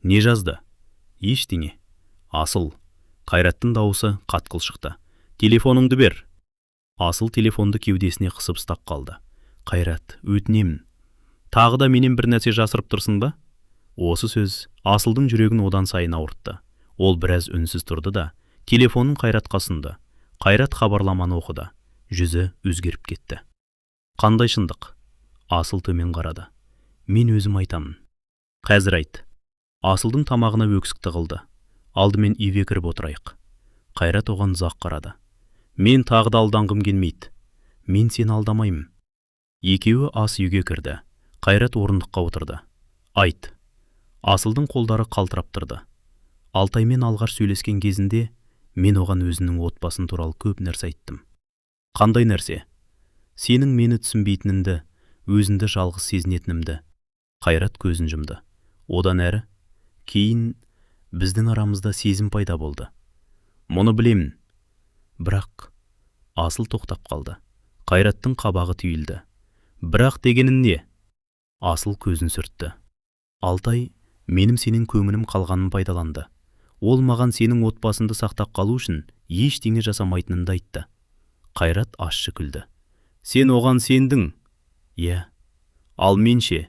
Не жазды? Ештеңе. Асыл. Қайраттың дауысы қатқыл шықты. Телефоныңды бер. Асыл телефонды кеудесіне қысып ұстап қалды. Қайрат, өтінемін. Тағы да менен бір нәрсе жасырып тұрсың ба? Осы сөз Асылдың жүрегін одан сайын ауыртты. Ол біраз үнсіз тұрды да, телефонын Қайратқа ұсынды. Қайрат хабарламаны оқыды. Жүзі өзгеріп кетті. Қандай шындық? Асыл төмен қарады. Мен өзім айтамын. Қазір айт. Асылдың тамағына өксік тығылды. Алдымен үйге кіріп отырайық. Қайрат оған ұзақ қарады. Мен тағы да алданғым келмейді. Мен сені алдамаймын. Екеуі ас үйге кірді. Қайрат орындыққа отырды. Айт. Асылдың қолдары қалтырап тұрды. Алтаймен алғаш сөйлескен кезінде мен оған өзінің отбасын туралы көп нәрсе айттым. Қандай нәрсе? Сенің мені түсінбейтініңді, өзіңді жалғыз сезінетінімді. Қайрат көзін жұмды. Одан әрі, кейін біздің арамызда сезім пайда болды. Мұны білемін. Бірақ Асыл тоқтап қалды. Қайраттың қабағы түйілді. Бірақ дегенін не? Асыл көзін сүртті. Алтай менің сенің көңілім қалғанын пайдаланды. Ол маған сенің отбасыңды сақтап қалу үшін Ештеңе жасамайтынымды айтты. Қайрат ащы күлді. Сен оған сендің. Иә. Ал мен ше?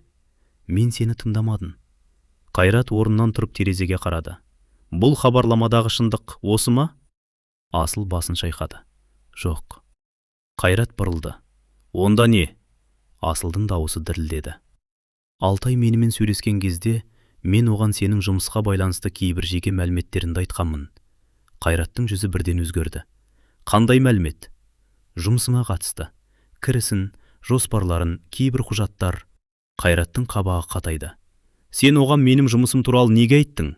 Мен сені тыңдамадым. Қайрат орнынан тұрып терезеге қарады. Бұл хабарламадағы шындық осы ма? Асыл басын шайқады. Жоқ. Қайрат бұрылды. Онда не? Асылдың дауысы дірілдеді. Алтай менімен сөйлескен кезде мен оған сенің жұмысқа байланысты кейбір жеке мәліметтеріңді айтқанмын. Қайраттың жүзі бірден өзгерді. Қандай мәлімет? Жұмысыңа қатысты. Кірісін, жоспарларын, кейбір құжаттар. Қайраттың қабағы қатайды. Сен оған менің жұмысым туралы неге айттың?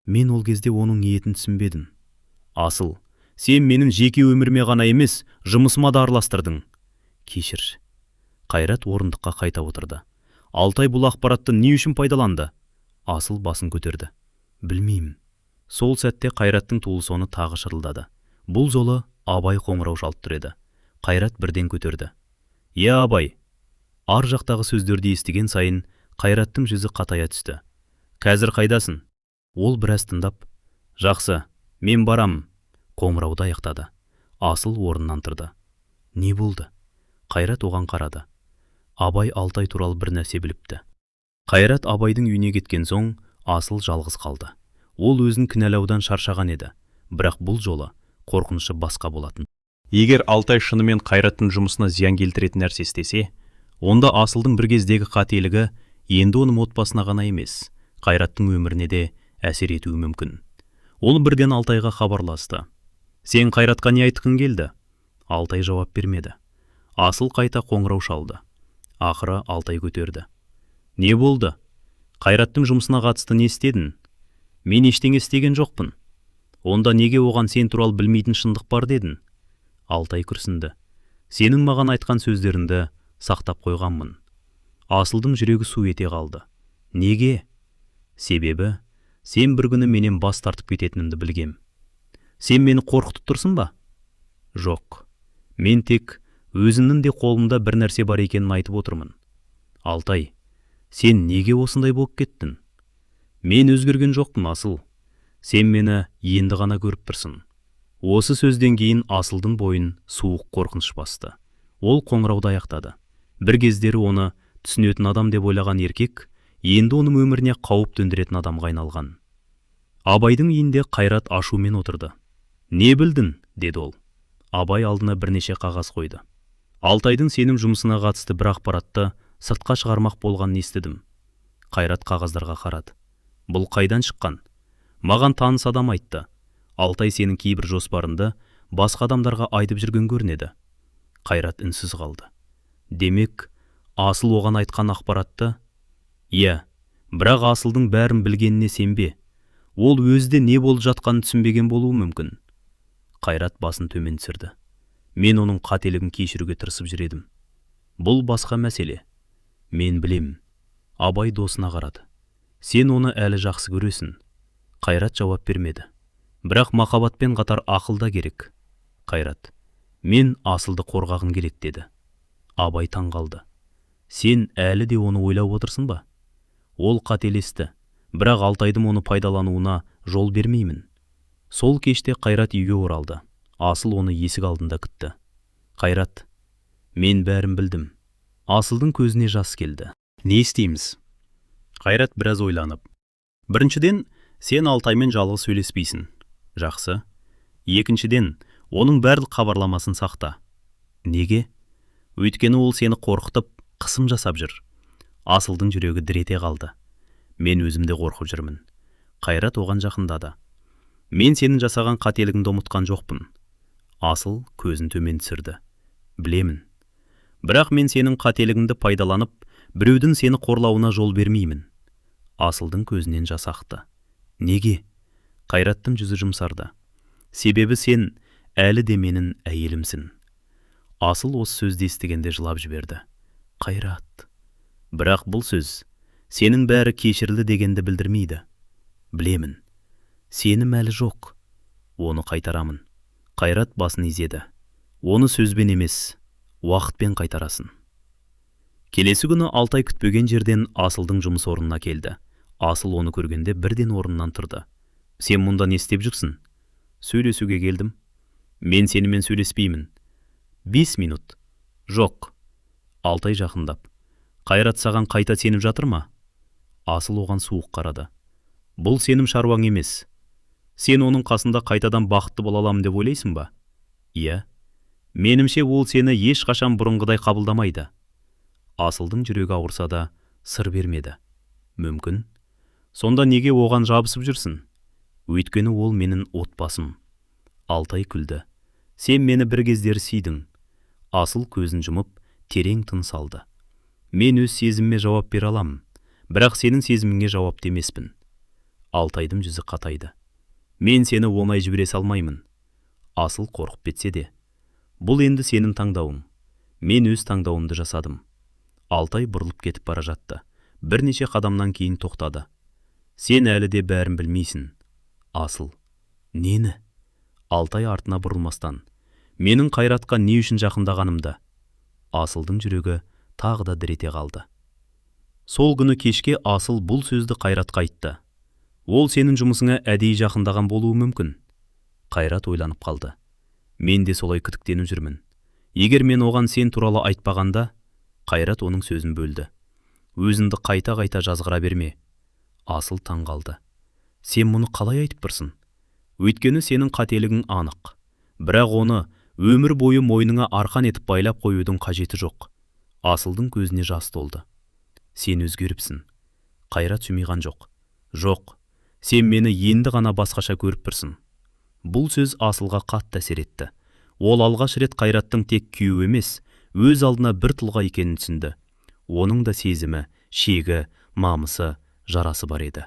Мен ол кезде оның ниетін түсінбедім. Асыл, сен менің жеке өміріме ғана емес, жұмысыма да араластырдың. Кешір. Қайрат орындыққа қайта отырды. Алтай бұл ақпаратты не үшін пайдаланды? Асыл басын көтерді. Білмеймін. Сол сәтте Қайраттың телефоны тағы шырылдады. Бұл жолы Абай қоңырау шалып тұр еді. Қайрат бірден көтерді. Иә, Абай. Ар жақтағы сөздерді естіген сайын Қайраттың жүзі қатая түсті. Қазір қайдасың? Ол біраз тыңдап, жақсы, мен барам. Қоңырауды аяқтады. Асыл орнынан тұрды. Не болды? Қайрат оған қарады. Абай Алтай туралы бір нәрсе біліпті. Қайрат Абайдың үйіне кеткен соң, Асыл жалғыз қалды. Ол өзін кінәлаудан шаршаған еді, бірақ бұл жолы қорқынышы басқа болатын. Егер Алтай шынымен Қайраттың жұмысына зиян келтіретін нәрсе істесе, онда Асылдың бір кездегі қателігі енді оның отбасына ғана емес, Қайраттың өміріне де әсер етуі мүмкін. Ол бірден Алтайға хабарласты. Сен Қайратқа не айтқың келді? Алтай жауап бермеді. Асыл қайта қоңырау шалды. Ақыры Алтай көтерді. Не болды? Қайраттың жұмысына қатысты не істедің? Мен ештеңе істеген жоқпын. Онда неге оған сен туралы білмейтін шындық бар дедің? Алтай күрсінді. Сенің маған айтқан сөздеріңді сақтап қойғанмын. Асылдың жүрегі су ете қалды. Неге? Себебі сен бір күні менен бас тартып кететінімді білгем. Сен мені қорқытып тұрсың ба? Жоқ. Мен тек өзімнің де қолымда бір нәрсе бар екенін айтып отырмын. Алтай, сен неге осындай болып кеттің? Мен өзгерген жоқпын, Асыл. Сен мені енді ғана көріп тұрсың. Осы сөзден кейін Асылдың бойын суық қорқыныш басты. Ол қоңырауды аяқтады. Бір кездері оны түсінетін адам деп ойлаған еркек, енді оның өміріне қауіп төндіретін адамға айналған. Абайдың үйінде Қайрат ашумен отырды. Не білдің? Деді ол. Абай алдына бірнеше қағаз қойды. Алтайдың сенің жұмысына қатысты бір ақпаратты сыртқа шығармақ болғанын естідім. Қайрат қағаздарға қарады. Бұл қайдан шыққан? Маған таныс адам айтты. Алтай сенің кейбір жоспарыңды басқа адамдарға айтып жүрген көрінеді. Қайрат үнсіз қалды. Демек, Асыл оған айтқан ақпаратты? Иә, бірақ Асылдың бәрін білгеніне сенбе. Ол өзі де не болып жатқанын түсінбеген болуы мүмкін. Қайрат басын төмен түсірді. Мен оның қателігін кешіруге тырысып жүр едім. Бұл басқа мәселе. Мен білемін. Абай досына қарады. Сен оны әлі жақсы көресің. Қайрат жауап бермеді. Бірақ махаббатпен қатар ақыл да керек. Қайрат, мен Асылды қорғағым келеді деді. Абай таң қалды. Сен әлі де оны ойлап отырсың ба? Ол қателесті, бірақ Алтайдың оны пайдалануына жол бермеймін. Сол кеште Қайрат үйге оралды. Асыл оны есік алдында күтті. Қайрат, мен бәрін білдім. Асылдың көзіне жас келді. Не істейміз? Қайрат біраз ойланып. Біріншіден, сен Алтаймен жалғыз сөйлеспейсің. Жақсы. Екіншіден, оның барлық хабарламасын сақта. Неге? Өйткені ол сені қорқытып, қысым жасап жүр. Асылдың жүрегі дір ете қалды. Мен өзім де қорқып жүрмін. Қайрат оған жақындады. Мен сенің жасаған қателігіңді ұмытқан жоқпын. Асыл көзін төмен түсірді. Білемін. Бірақ мен сенің қателігіңді пайдаланып, біреудің сені қорлауына жол бермеймін. Асылдың көзінен жас ақты. Неге? Қайраттың жүзі жұмсарды. Себебі сен әлі де менің әйелімсің. Асыл осы сөзді естігенде жылап жіберді. Қайрат. Бірақ бұл сөз сенің бәрі кешірілді дегенді білдірмейді. Білемін. Сенім әлі жоқ. Оны қайтарамын. Қайрат басын изеді. Оны сөзбен емес, уақытпен қайтарасың. Келесі күні Алтай күтпеген жерден Асылдың жұмыс орнына келді. Асыл оны көргенде бірден орнынан тұрды. Сен мұнда не істеп жүрсің? Сөйлесуге келдім. Мен сенімен сөйлеспеймін. 5 минут. Жоқ. Алтай жақындап. Қайрат саған қайта сеніп жатыр ма? Асыл оған суық қарады. Бұл сенің шаруаң емес. Сен оның қасында қайтадан бақытты бола аламын деп ойлайсың ба? Иә. Менімше, ол сені ешқашан бұрынғыдай қабылдамайды. Асылдың жүрегі ауырса да, сыр бермеді. Мүмкін. Сонда неге оған жабысып жүрсің? Өйткені ол менің отбасым. Алтай күлді. Сен мені бір кездері сүйдің. Асыл көзін жұмып, терең тыныс алды. Мен өз сезіміме жауап бере аламын, бірақ сенің сезіміңе жауапты емеспін. Алтайдың жүзі қатайды. Мен сені оңай жібере салмаймын. Асыл қорқып кетсе де. Бұл енді сенің таңдауың. Мен өз таңдауымды жасадым. Алтай бұрылып кетіп бара жатты. Бірнеше қадамнан кейін тоқтады. Сен әлі де бәрін білмейсің. Асыл. Нені? Алтай артына бұрылмастан. Менің Қайратқа не үшін жақындағанымды. Асылдың жүрегі тағы да дір ете қалды. Сол күні кешке Асыл бұл сөзді Қайратқа айтты. Ол сенің жұмысыңа әдейі жақындаған болуы мүмкін. Қайрат ойланып қалды. Мен де солай күдіктеніп жүрмін. Егер мен оған сен туралы айтпағанда, Қайрат оның сөзін бөлді. Өзіңді қайта-қайта жазғыра берме. Асыл таң қалды. Сен мұны қалай айтып тұрсың? Өйткені сенің қателігің анық. Бірақ оны өмір бойы мойныңа арқан етіп байлап қоюдың қажеті жоқ. Асылдың көзіне жас толды. Сен өзгеріпсің. Қайрат жымиған жоқ. Жоқ, сен мені енді ғана басқаша көріп тұрсың. Бұл сөз Асылға қатты әсер етті. Ол алғаш рет Қайраттың тек күйеуі емес, өз алдына бір тұлға екенін түсінді. Оның да сезімі, шегі, намысы, жарасы бар еді.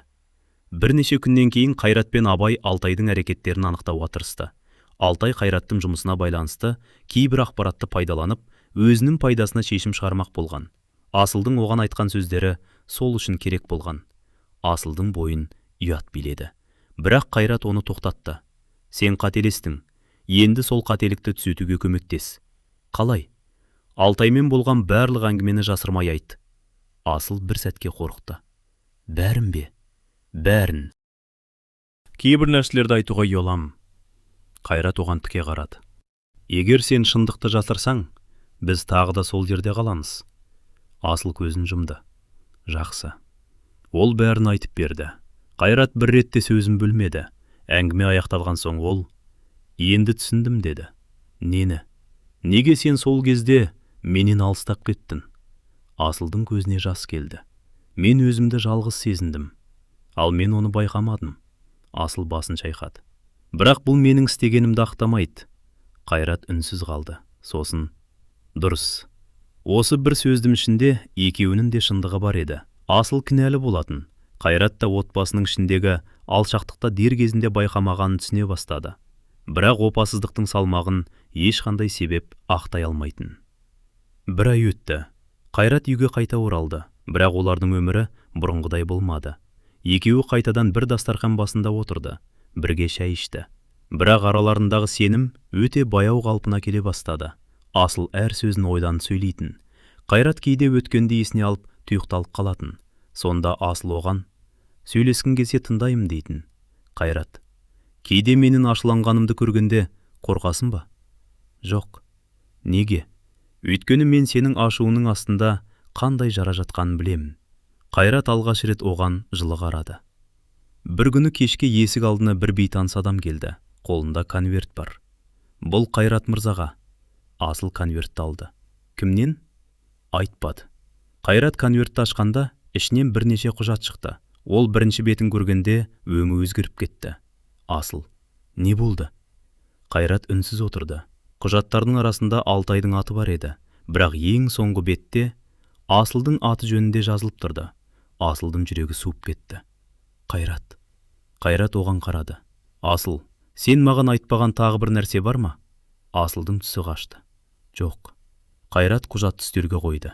Бірнеше күннен кейін Қайрат пен Абай Алтайдың әрекеттерін анықтауға тырысты. Алтай Қайраттың жұмысына байланысты кейбір ақпаратты пайдаланып, өзінің пайдасына шешім шығармақ болған. Асылдың оған айтқан сөздері сол үшін керек болған. Асылдың бойын ұят биледі. Бірақ Қайрат оны тоқтатты. Сен қателестің. Енді сол қателікті түзетуге көмектес. Қалай? Алтаймен болған барлық әңгімені жасырмай айт. Асыл бір сәтке қорықты. Бәрін бе? Бәрін. Кейбір нәрселерді айтуға ұялам. Қайрат оған тіке қарады. Егер сен шындықты жасырсаң, біз тағы да сол жерде қаламыз. Асыл көзін жұмды. Жақсы. Ол бәрін айтып берді. Қайрат бір ретте сөзін бөлмеді. Әңгіме аяқталған соң ол, енді түсіндім деді. Нені? Неге сен сол кезде менен алыстап кеттің? Асылдың көзіне жас келді. Мен өзімді жалғыз сезіндім. Ал мен оны байқамадым. Асыл басын шайқады. Бірақ бұл менің істегенімді ақтамайды. Қайрат үнсіз қалды. Сосын, дұрыс. Осы бір сөздің ішінде екеуінің де шындығы бар еді. Асыл кінәлі болатын. Қайрат та отбасының ішіндегі алшақтықта дер кезінде байқамағанын түсіне бастады. Бірақ опасыздықтың салмағын ешқандай себеп ақтай алмайтын. Бір ай өтті. Қайрат үйге қайта оралды. Бірақ олардың өмірі бұрынғыдай болмады. Екеуі қайтадан бір дастархан басында отырды. Бірге шай ішті. Бірақ араларындағы сенім өте баяу қалпына келе бастады. Асыл әр сөзін ойланып сөйлейтін. Қайрат кейде өткенді есіне алып тұйықталып қалатын. Сонда Асыл оған, сөйлескің келсе тыңдаймын дейтін. Қайрат, кейде менің ашуланғанымды көргенде қорқасың ба? Жоқ. Неге? Өйткені мен сенің ашуыңның астында қандай жара жатқанын білемін. Қайрат алғаш рет оған жылы қарады. Бір күні кешке есік алдына бір бейтаныс адам келді. Қолында конверт бар. Бұл Қайрат мырзаға. Асыл конвертті алды. Кімнен? Айтпады. Қайрат конвертті ашқанда ішінен бірнеше құжат шықты. Ол бірінші бетін көргенде өңі өзгеріп кетті. Асыл, не болды? Қайрат үнсіз отырды. Құжаттардың арасында Алтайдың аты бар еді. Бірақ ең соңғы бетте Асылдың аты жөнінде жазылып тұрды. Асылдың жүрегі суып кетті. Қайрат. Қайрат оған қарады. Асыл, сен маған айтпаған тағы бір нәрсе бар ма? Асылдың түсі қашты. Жоқ. Қайрат құжатты үстелге қойды.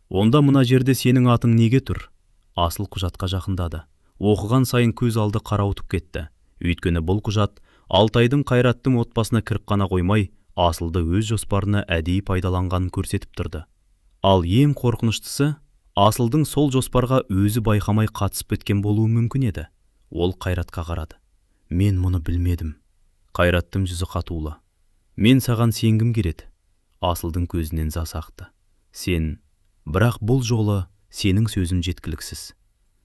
Онда мына жерде сенің атың неге тұр? Асыл құжатқа жақындады. Оқыған сайын көз алды қарауытып кетті. Өйткені бұл құжат Алтайдың Қайраттың отбасына кіріп қана қоймай, Асылды өз жоспарына әдейі пайдаланғанын көрсетіп тұрды. Ал ең қорқыныштысы, Асылдың сол жоспарға өзі байқамай қатысып кеткен болуы мүмкін еді. Ол Қайратқа қарады. Мен мұны білмедім. Қайраттың жүзі қатулы. Мен саған сенгім келеді. Асылдың көзінен жас ақты. Сен, бірақ бұл жолы сенің сөзің жеткіліксіз.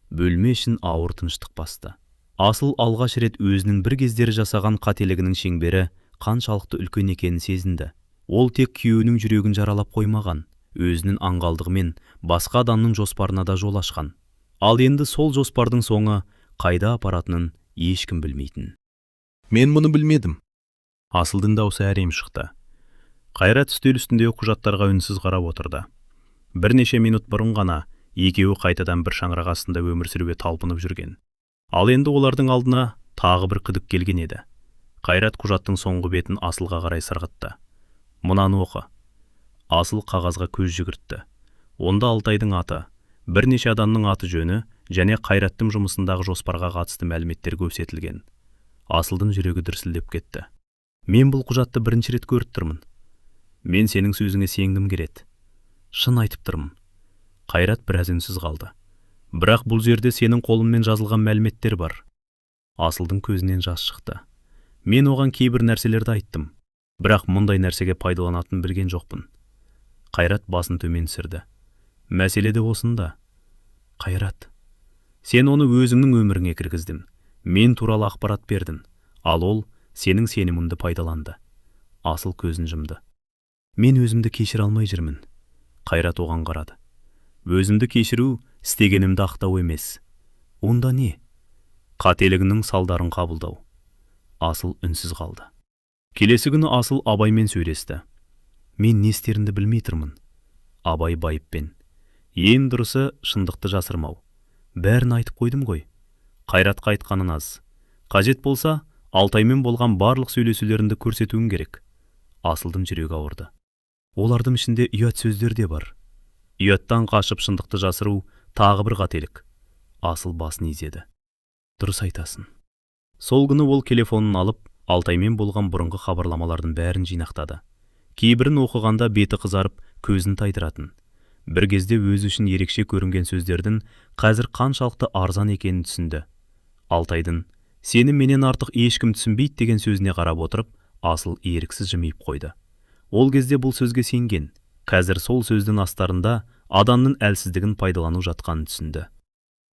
Бөлме ішін ауыр тыныштық басты. Асыл алғаш рет өзінің бір кездері жасаған қателігінің шеңбері қаншалықты үлкен екенін сезінді. Ол тек күйеуінің жүрегін жаралап қоймаған, өзінің аңғалдығымен басқа адамның жоспарына да жол ашқан. Ал енді сол жоспардың соңы қайда апаратынын ешкім білмейтін. Мен мұны білмедім. Асылдың даусы әрең шықты. Қайрат үстел үстіндегі құжаттарға үнсіз қарап отырды. Бірнеше минут бұрын ғана екеуі қайтадан бір шаңырақ астында өмір сүруге талпынып жүрген. Ал енді олардың алдына тағы бір күдік келген еді. Қайрат құжаттың соңғы бетін Асылға қарай сырғытты. Мынаны оқы. Асыл қағазға көз жүгіртті. Онда Алтайдың аты, бірнеше адамның аты жөні және Қайраттың жұмысындағы жоспарға қатысты мәліметтер көрсетілген. Асылдың жүрегі дүрсілдеп кетті. Мен бұл құжатты бірінші рет көріп тұрмын. Мен сенің сөзіңе сенгім келеді. Шын айтып тұрмын. Қайрат біраз үнсіз қалды. Бірақ бұл жерде сенің қолыңмен жазылған мәліметтер бар. Асылдың көзінен жас шықты. Мен оған кейбір нәрселерді айттым. Бірақ мұндай нәрсеге пайдаланатынын білген жоқпын. Қайрат басын төмен түсірді. Мәселе де осында. Қайрат, сен оны өзіңнің өміріңе кіргіздің. Мен туралы ақпарат бердің. Ал ол сенің сеніміңді пайдаланды. Асыл көзін жұмды. Мен өзімді кешіре алмай жүрмін. Қайрат оған қарады. Өзімді кешіру істегенімді ақтау емес. Онда не? Қателігінің салдарын қабылдау. Асыл үнсіз қалды. Келесі күні Асыл Абаймен сөйлесті. Мен не істерімді білмей тұрмын. Абай байыппен. Ең дұрысы шындықты жасырмау. Бәрін айтып қойдым ғой. Қайратқа айтқанын аз. Қажет болса, Алтаймен болған барлық сөйлесулеріңді көрсетуің керек. Асылдың жүрегі ауырды. Олардың ішінде ұят сөздер де бар. Ұяттан қашып шындықты жасыру тағы бір қателік. Асыл басын изеді. Дұрыс айтасың. Сол күні ол телефонын алып, Алтаймен болған бұрынғы хабарламалардың бәрін жинақтады. Кейбірін оқығанда беті қызарып, көзін тайдыратын. Бір кезде өзі үшін ерекше көрінген сөздердің қазір қаншалықты арзан екенін түсінді. Алтайдың сені менен артық ешкім түсінбейді деген сөзіне қарап отырып, Асыл еріксіз жымиып қойды. Ол кезде бұл сөзге сенген, қазір сол сөздің астарында адамның әлсіздігін пайдалану жатқанын түсінді.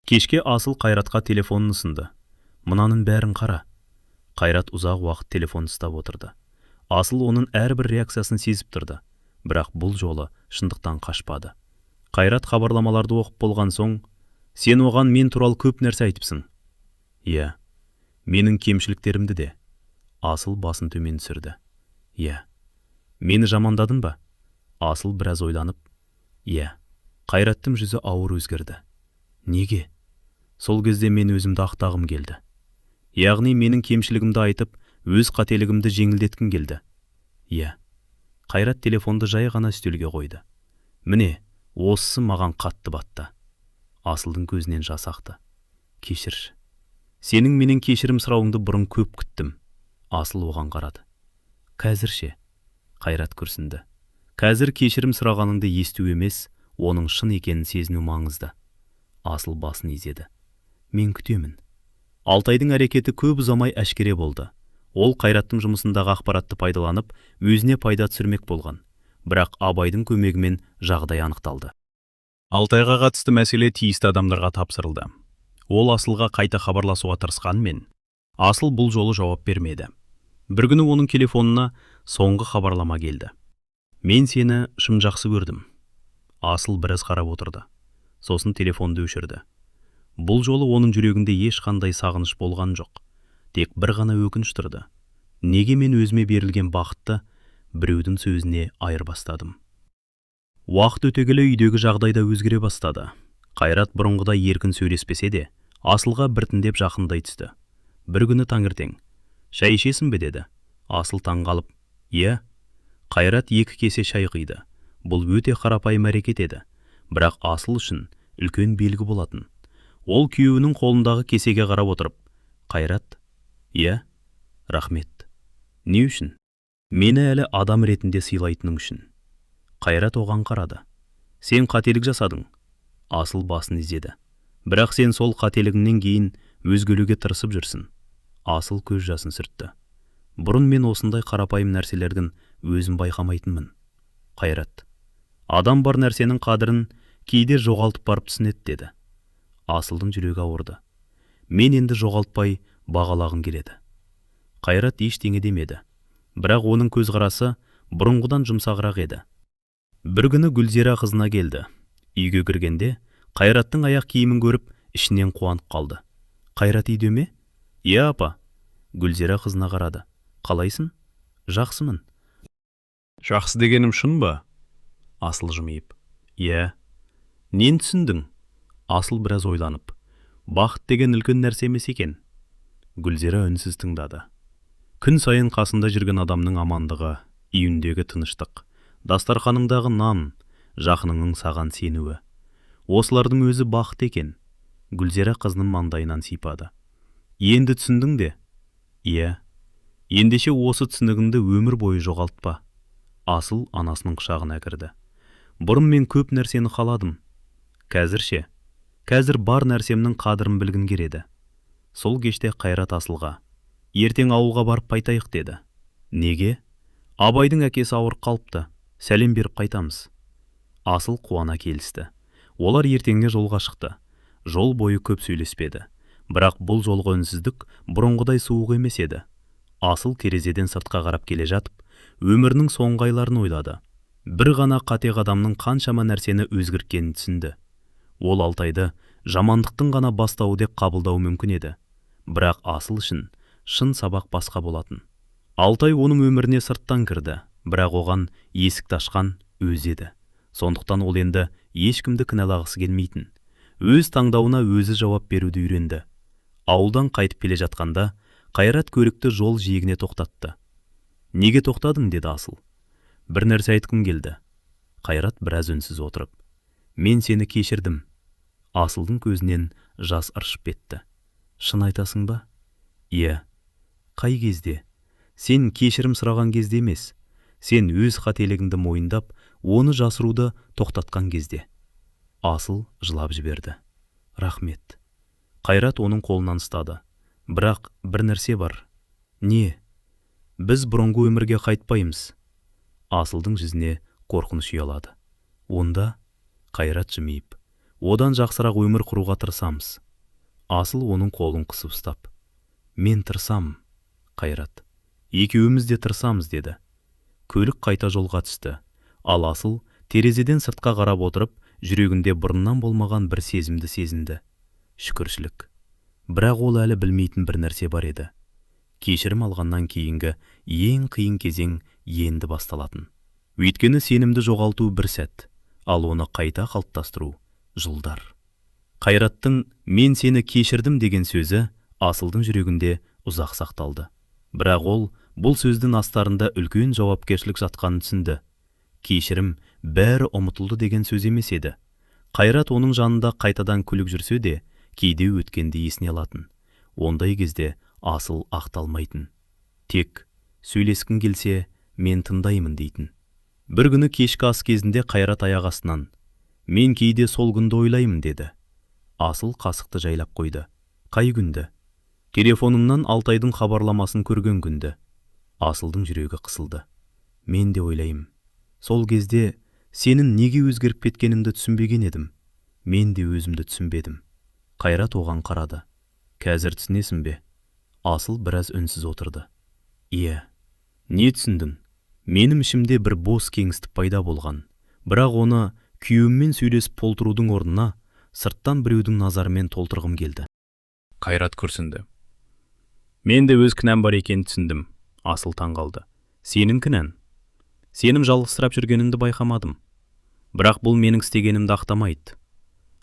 Кешке Асыл Қайратқа телефонын ұсынды. Мынаның бәрін қара. Қайрат ұзақ уақыт телефон ұстап отырды. Асыл оның әрбір реакциясын сезіп тұрды, бірақ бұл жолы шындықтан қашпады. Қайрат хабарламаларды оқып болған соң, сен оған мен туралы көп нәрсе айтыпсың. Иә, менің кемшіліктерімді де. Асыл басын төмен түсірді. Иә. Мені жамандадың ба? Асыл біраз ойланып, иә. Қайраттың жүзі ауыр өзгерді. Неге? Сол кезде мен өзімді ақтағым келді. Яғни менің кемшілігімді айтып, өз қателігімді жеңілдеткім келді. Иә. Қайрат телефонды жай ғана үстелге қойды. Міне, осысы маған қатты батты. Асылдың көзінен жас ақты. Кешір. Сенің менен кешірім сұрауыңды бұрын көп күттім. Асыл оған қарады. Қазір ше? Қайрат күрсінді. Қазір кешірім сұрағаныңды есту емес, оның шын екенін сезіну маңызды. Асыл басын изеді. Мен күтемін. Алтайдың әрекеті көп ұзамай әшкере болды. Ол Қайраттың жұмысындағы ақпаратты пайдаланып, өзіне пайда түсірмек болған. Бірақ Абайдың көмегімен жағдай анықталды. Алтайға қатысты мәселе тиісті адамдарға тапсырылды. Ол Асылға қайта хабарласуға тырысқанмен, Асыл бұл жолы жауап бермеді. Бір күні оның телефонына соңғы хабарлама келді. Мен сені шын жақсы көрдім. Асыл біраз қарап отырды. Сосын телефонды өшірді. Бұл жолы оның жүрегінде ешқандай сағыныш болған жоқ. Тек бір ғана өкініш тұрды. Неге мен өзіме берілген бақытты біреудің сөзіне айырбастадым? Уақыт өте келе үйдегі жағдай да өзгере бастады. Қайрат бұрынғыдай еркін сөйлеспесе де, Асылға біртіндеп жақындай түсті. Бір күні таңертең, шай ішесің бе деді. Асыл таңғалып, иә. Қайрат екі кесе шай құйды. Бұл өте қарапайым әрекет еді. Бірақ Асыл үшін үлкен белгі болатын. Ол күйеуінің қолындағы кесеге қарап отырып, Қайрат, иә, рахмет. Не үшін? Мені әлі адам ретінде сыйлайтының үшін. Қайрат оған қарады. Сен қателік жасадың. Асыл басын изеді. Бірақ сен сол қателігіңнен кейін өзгеруге тырысып жүрсің. Асыл көз жасын сүртті. Бұрын мен осындай қарапайым нәрселердің өзім байқамайтынмын. Қайрат: Адам бар нәрсенің қадірін кейде жоғалтып барып түсінеді, деді. Асылдың жүрегі ауырды. Мен енді жоғалтпай бағалағым келеді. Қайрат ештеңе демеді. Бірақ оның көзқарасы бұрынғыдан жұмсағырақ еді. Бір күні Гүлзира қызына келді. Үйге кіргенде Қайраттың аяқ киімін көріп, ішінен қуанып қалды. Қайрат үйде ме? Иә, апа. Гүлзира қызына қарады. Қалайсың? Жақсымын. Жақсы дегенім шын ба? Асыл жымиып. Иә. Нен түсіндің? Асыл біраз ойланып. Бақыт деген үлкен нәрсе емес екен. Гүлзира үнсіз тыңдады. Күн сайын қасында жүрген адамның амандығы, үйіндегі тыныштық, дастарханыңдағы нан, жақыныңның саған сенуі. Осылардың өзі бақыт екен. Гүлзира қызының маңдайынан сипады. Енді түсіндің де? Иә. Ендеше осы түсінігіңді өмір бойы жоғалтпа. Асыл анасының құшағына кірді. Бұрын мен көп нәрсені қаладым. Қазір ше? Қазір бар нәрсемнің қадірін білгім келеді. Сол кеште Қайрат Асылға: Ертең ауылға барып қайтайық, деді. Неге? Абайдың әкесі ауырып қалыпты. Сәлем беріп қайтамыз. Асыл қуана келісті. Олар ертеңіне жолға шықты. Жол бойы көп сөйлеспеді. Бірақ бұл жолғы үнсіздік бұрынғыдай суық емес еді. Асыл терезеден сыртқа қарап келе жатып, өмірінің соңғы айларын ойлады. Бір ғана қате қадамның қаншама нәрсені өзгерткенін түсінді. Ол Алтайды жамандықтың ғана бастауы деп қабылдауы мүмкін еді. Бірақ Асыл үшін шын сабақ басқа болатын. Алтай оның өміріне сырттан кірді, бірақ оған есікті ашқан өзі еді. Сондықтан ол енді ешкімді кінәлағысы келмейтін. Өз таңдауына өзі жауап беруді үйренді. Ауылдан қайтып келе жатқанда Қайрат көлікті жол жиегіне тоқтатты. Неге тоқтадың, деді Асыл. Бір нәрсе айтқым келді. Қайрат біраз үнсіз отырып. Мен сені кешірдім. Асылдың көзінен жас ыршып кетті. Шын айтасың ба? Иә. Қай кезде? Сен кешірім сұраған кезде емес. Сен өз қателігіңді мойындап, оны жасыруды тоқтатқан кезде. Асыл жылап жіберді. Рахмет. Қайрат оның қолынан ұстады. Бірақ бір нәрсе бар. Не? Біз бұрынғы өмірге қайтпаймыз. Асылдың жүзіне қорқыныш ұялады. Онда? Қайрат жымиып. Одан жақсырақ өмір құруға тырысамыз. Асыл оның қолын қысып ұстап. Мен тырысамын, Қайрат. Екеуміз де тырысамыз, деді. Көлік қайта жолға түсті. Ал Асыл терезеден сыртқа қарап отырып, жүрегінде бұрыннан болмаған бір сезімді сезінді. Шүкіршілік. Бірақ ол әлі білмейтін бір нәрсе бар еді. Кешірім алғаннан кейінгі ең қиын кезең енді басталатын. Өйткені сенімді жоғалту бір сәт, ал оны қайта қалыптастыру жылдар. Қайраттың мен сені кешірдім деген сөзі Асылдың жүрегінде ұзақ сақталды. Бірақ ол бұл сөздің астарында үлкен жауапкершілік жатқанын түсінді. Кешірім бәрі ұмытылды деген сөз емес еді. Қайрат оның жанында қайтадан күліп жүрсе де, кейде өткенді есіне алатын. Ондай кезде Асыл ақталмайтын. Тек сөйлескің келсе, мен тыңдаймын дейтін. Бір күні кешкі ас кезінде Қайрат аяқ астынан: Мен кейде сол күнді ойлаймын, деді. Асыл қасықты жайлап қойды. Қай күнді? Телефонымнан Алтайдың хабарламасын көрген күнді. Асылдың жүрегі қысылды. Мен де ойлаймын. Сол кезде сенің неге өзгеріп кеткеніңді түсінбеген едім. Мен де өзімді түсінбедім. Қайрат оған қарады. Қазір түсінесің бе? Асыл біраз үнсіз отырды. Иә. Не түсіндің? Менің ішімде бір бос кеңістік пайда болған. Бірақ оны күйеуіммен сөйлесіп толтырудың орнына сырттан біреудің назарымен толтырғым келді. Қайрат күрсінді. Мен де өз кінәм бар екенін түсіндім. Асыл таң қалды. Сенің кінәң? Сенің жалғызсырап жүргеніңді байқамадым. Бірақ бұл менің істегенімді ақтамайды.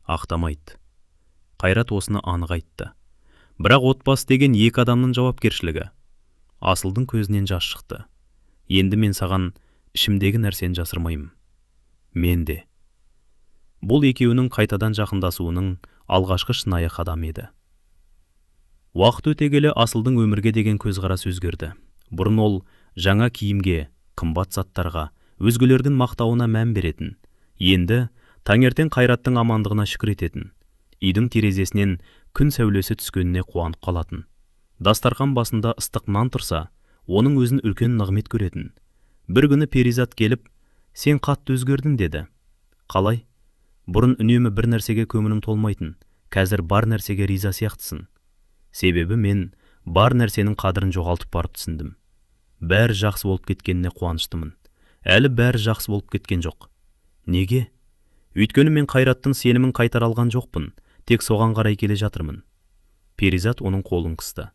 Ақтамайды. Қайрат осыны анық айтты. Бірақ отбасы деген екі адамның жауапкершілігі. Асылдың көзінен жас шықты. Енді мен саған ішімдегі нәрсені жасырмаймын. Мен де. Бұл екеуінің қайтадан жақындасуының алғашқы шынайы қадамы еді. Уақыт өте келе Асылдың өмірге деген көзқарасы өзгерді. Бұрын ол жаңа киімге, қымбат заттарға, өзгелердің мақтауына мән беретін. Енді таңертең Қайраттың амандығына шүкір ететін. Үйдің терезесінен күн сәулесі түскеніне қуанып қалатын. Дастархан басында ыстық нан тұрса, Оның өзін үлкен нығмет көретін. Бір күні Перизат келіп, «Сен қатты өзгердің» деді. Қалай? Бұрын үнемі бір нәрсеге көңілім толмайтын, қазір бар нәрсеге риза сияқтысың. Себебі мен бар нәрсенің қадірін жоғалтып барып түсіндім. Бәрі жақсы болып кеткеніне қуаныштымын. Әлі бәрі жақсы болып кеткен жоқ. Неге? Өйткені мен Қайраттың сенімін қайтара алған жоқпын, тек соған қарай келе жатырмын. Перизат оның қолын қысты.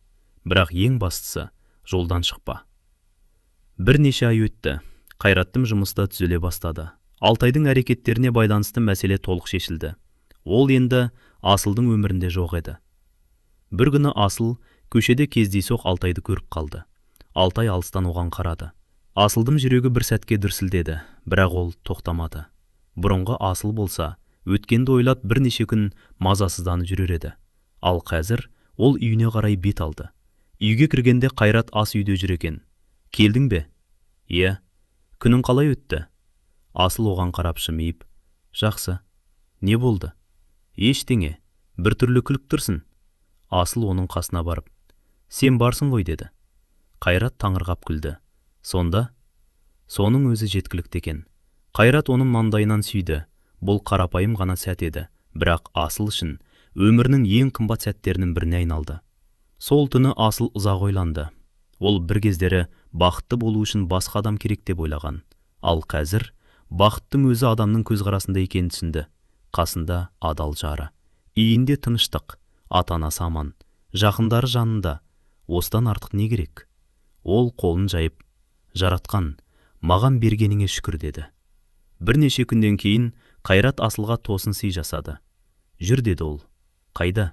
Бірақ ең бастысы, жолдан шықпа. Бірнеше ай өтті. Қайраттың жұмысы да түзеле бастады. Алтайдың әрекеттеріне байланысты мәселе толық шешілді. Ол енді Асылдың өмірінде жоқ еді. Бір күні Асыл көшеде кездейсоқ Алтайды көріп қалды. Алтай алыстан оған қарады. Асылдың жүрегі бір сәтке дүрсілдеді, бірақ ол тоқтамады. Бұрынғы Асыл болса, өткенді ойлап бірнеше күн мазасызданып жүрер еді. Ал қазір ол үйіне қарай бет алды. Үйге кіргенде Қайрат ас үйде жүр екен. Келдің бе? Иә. Күнің қалай өтті? Асыл оған қарап жымиып, жақсы. Не болды? Ештеңе. Бір түрлі күліп тұрсың. Асыл оның қасына барып, сен барсың ғой деді. Қайрат таңырқап күлді. Сонда? Соның өзі жеткілікті екен. Қайрат оның маңдайынан сүйді. Бұл қарапайым ғана сәт еді, бірақ Асыл үшін өмірінің ең қымбат сәттерінің біріне айналды. Сол түні Асыл ұзақ ойланды. Ол бір кездері бақытты болу үшін басқа адам керек деп ойлаған. Ал қазір бақыттың өзі адамның көзқарасында екенін түсінді. Қасында адал жары, үйінде тыныштық, ата-анасы аман, жақындары жанында. Осыдан артық не керек? Ол қолын жайып, жаратқан, маған бергеніңе шүкір деді. Бірнеше күннен кейін Қайрат Асылға тосын сый жасады. Жүр деді ол. Қайда?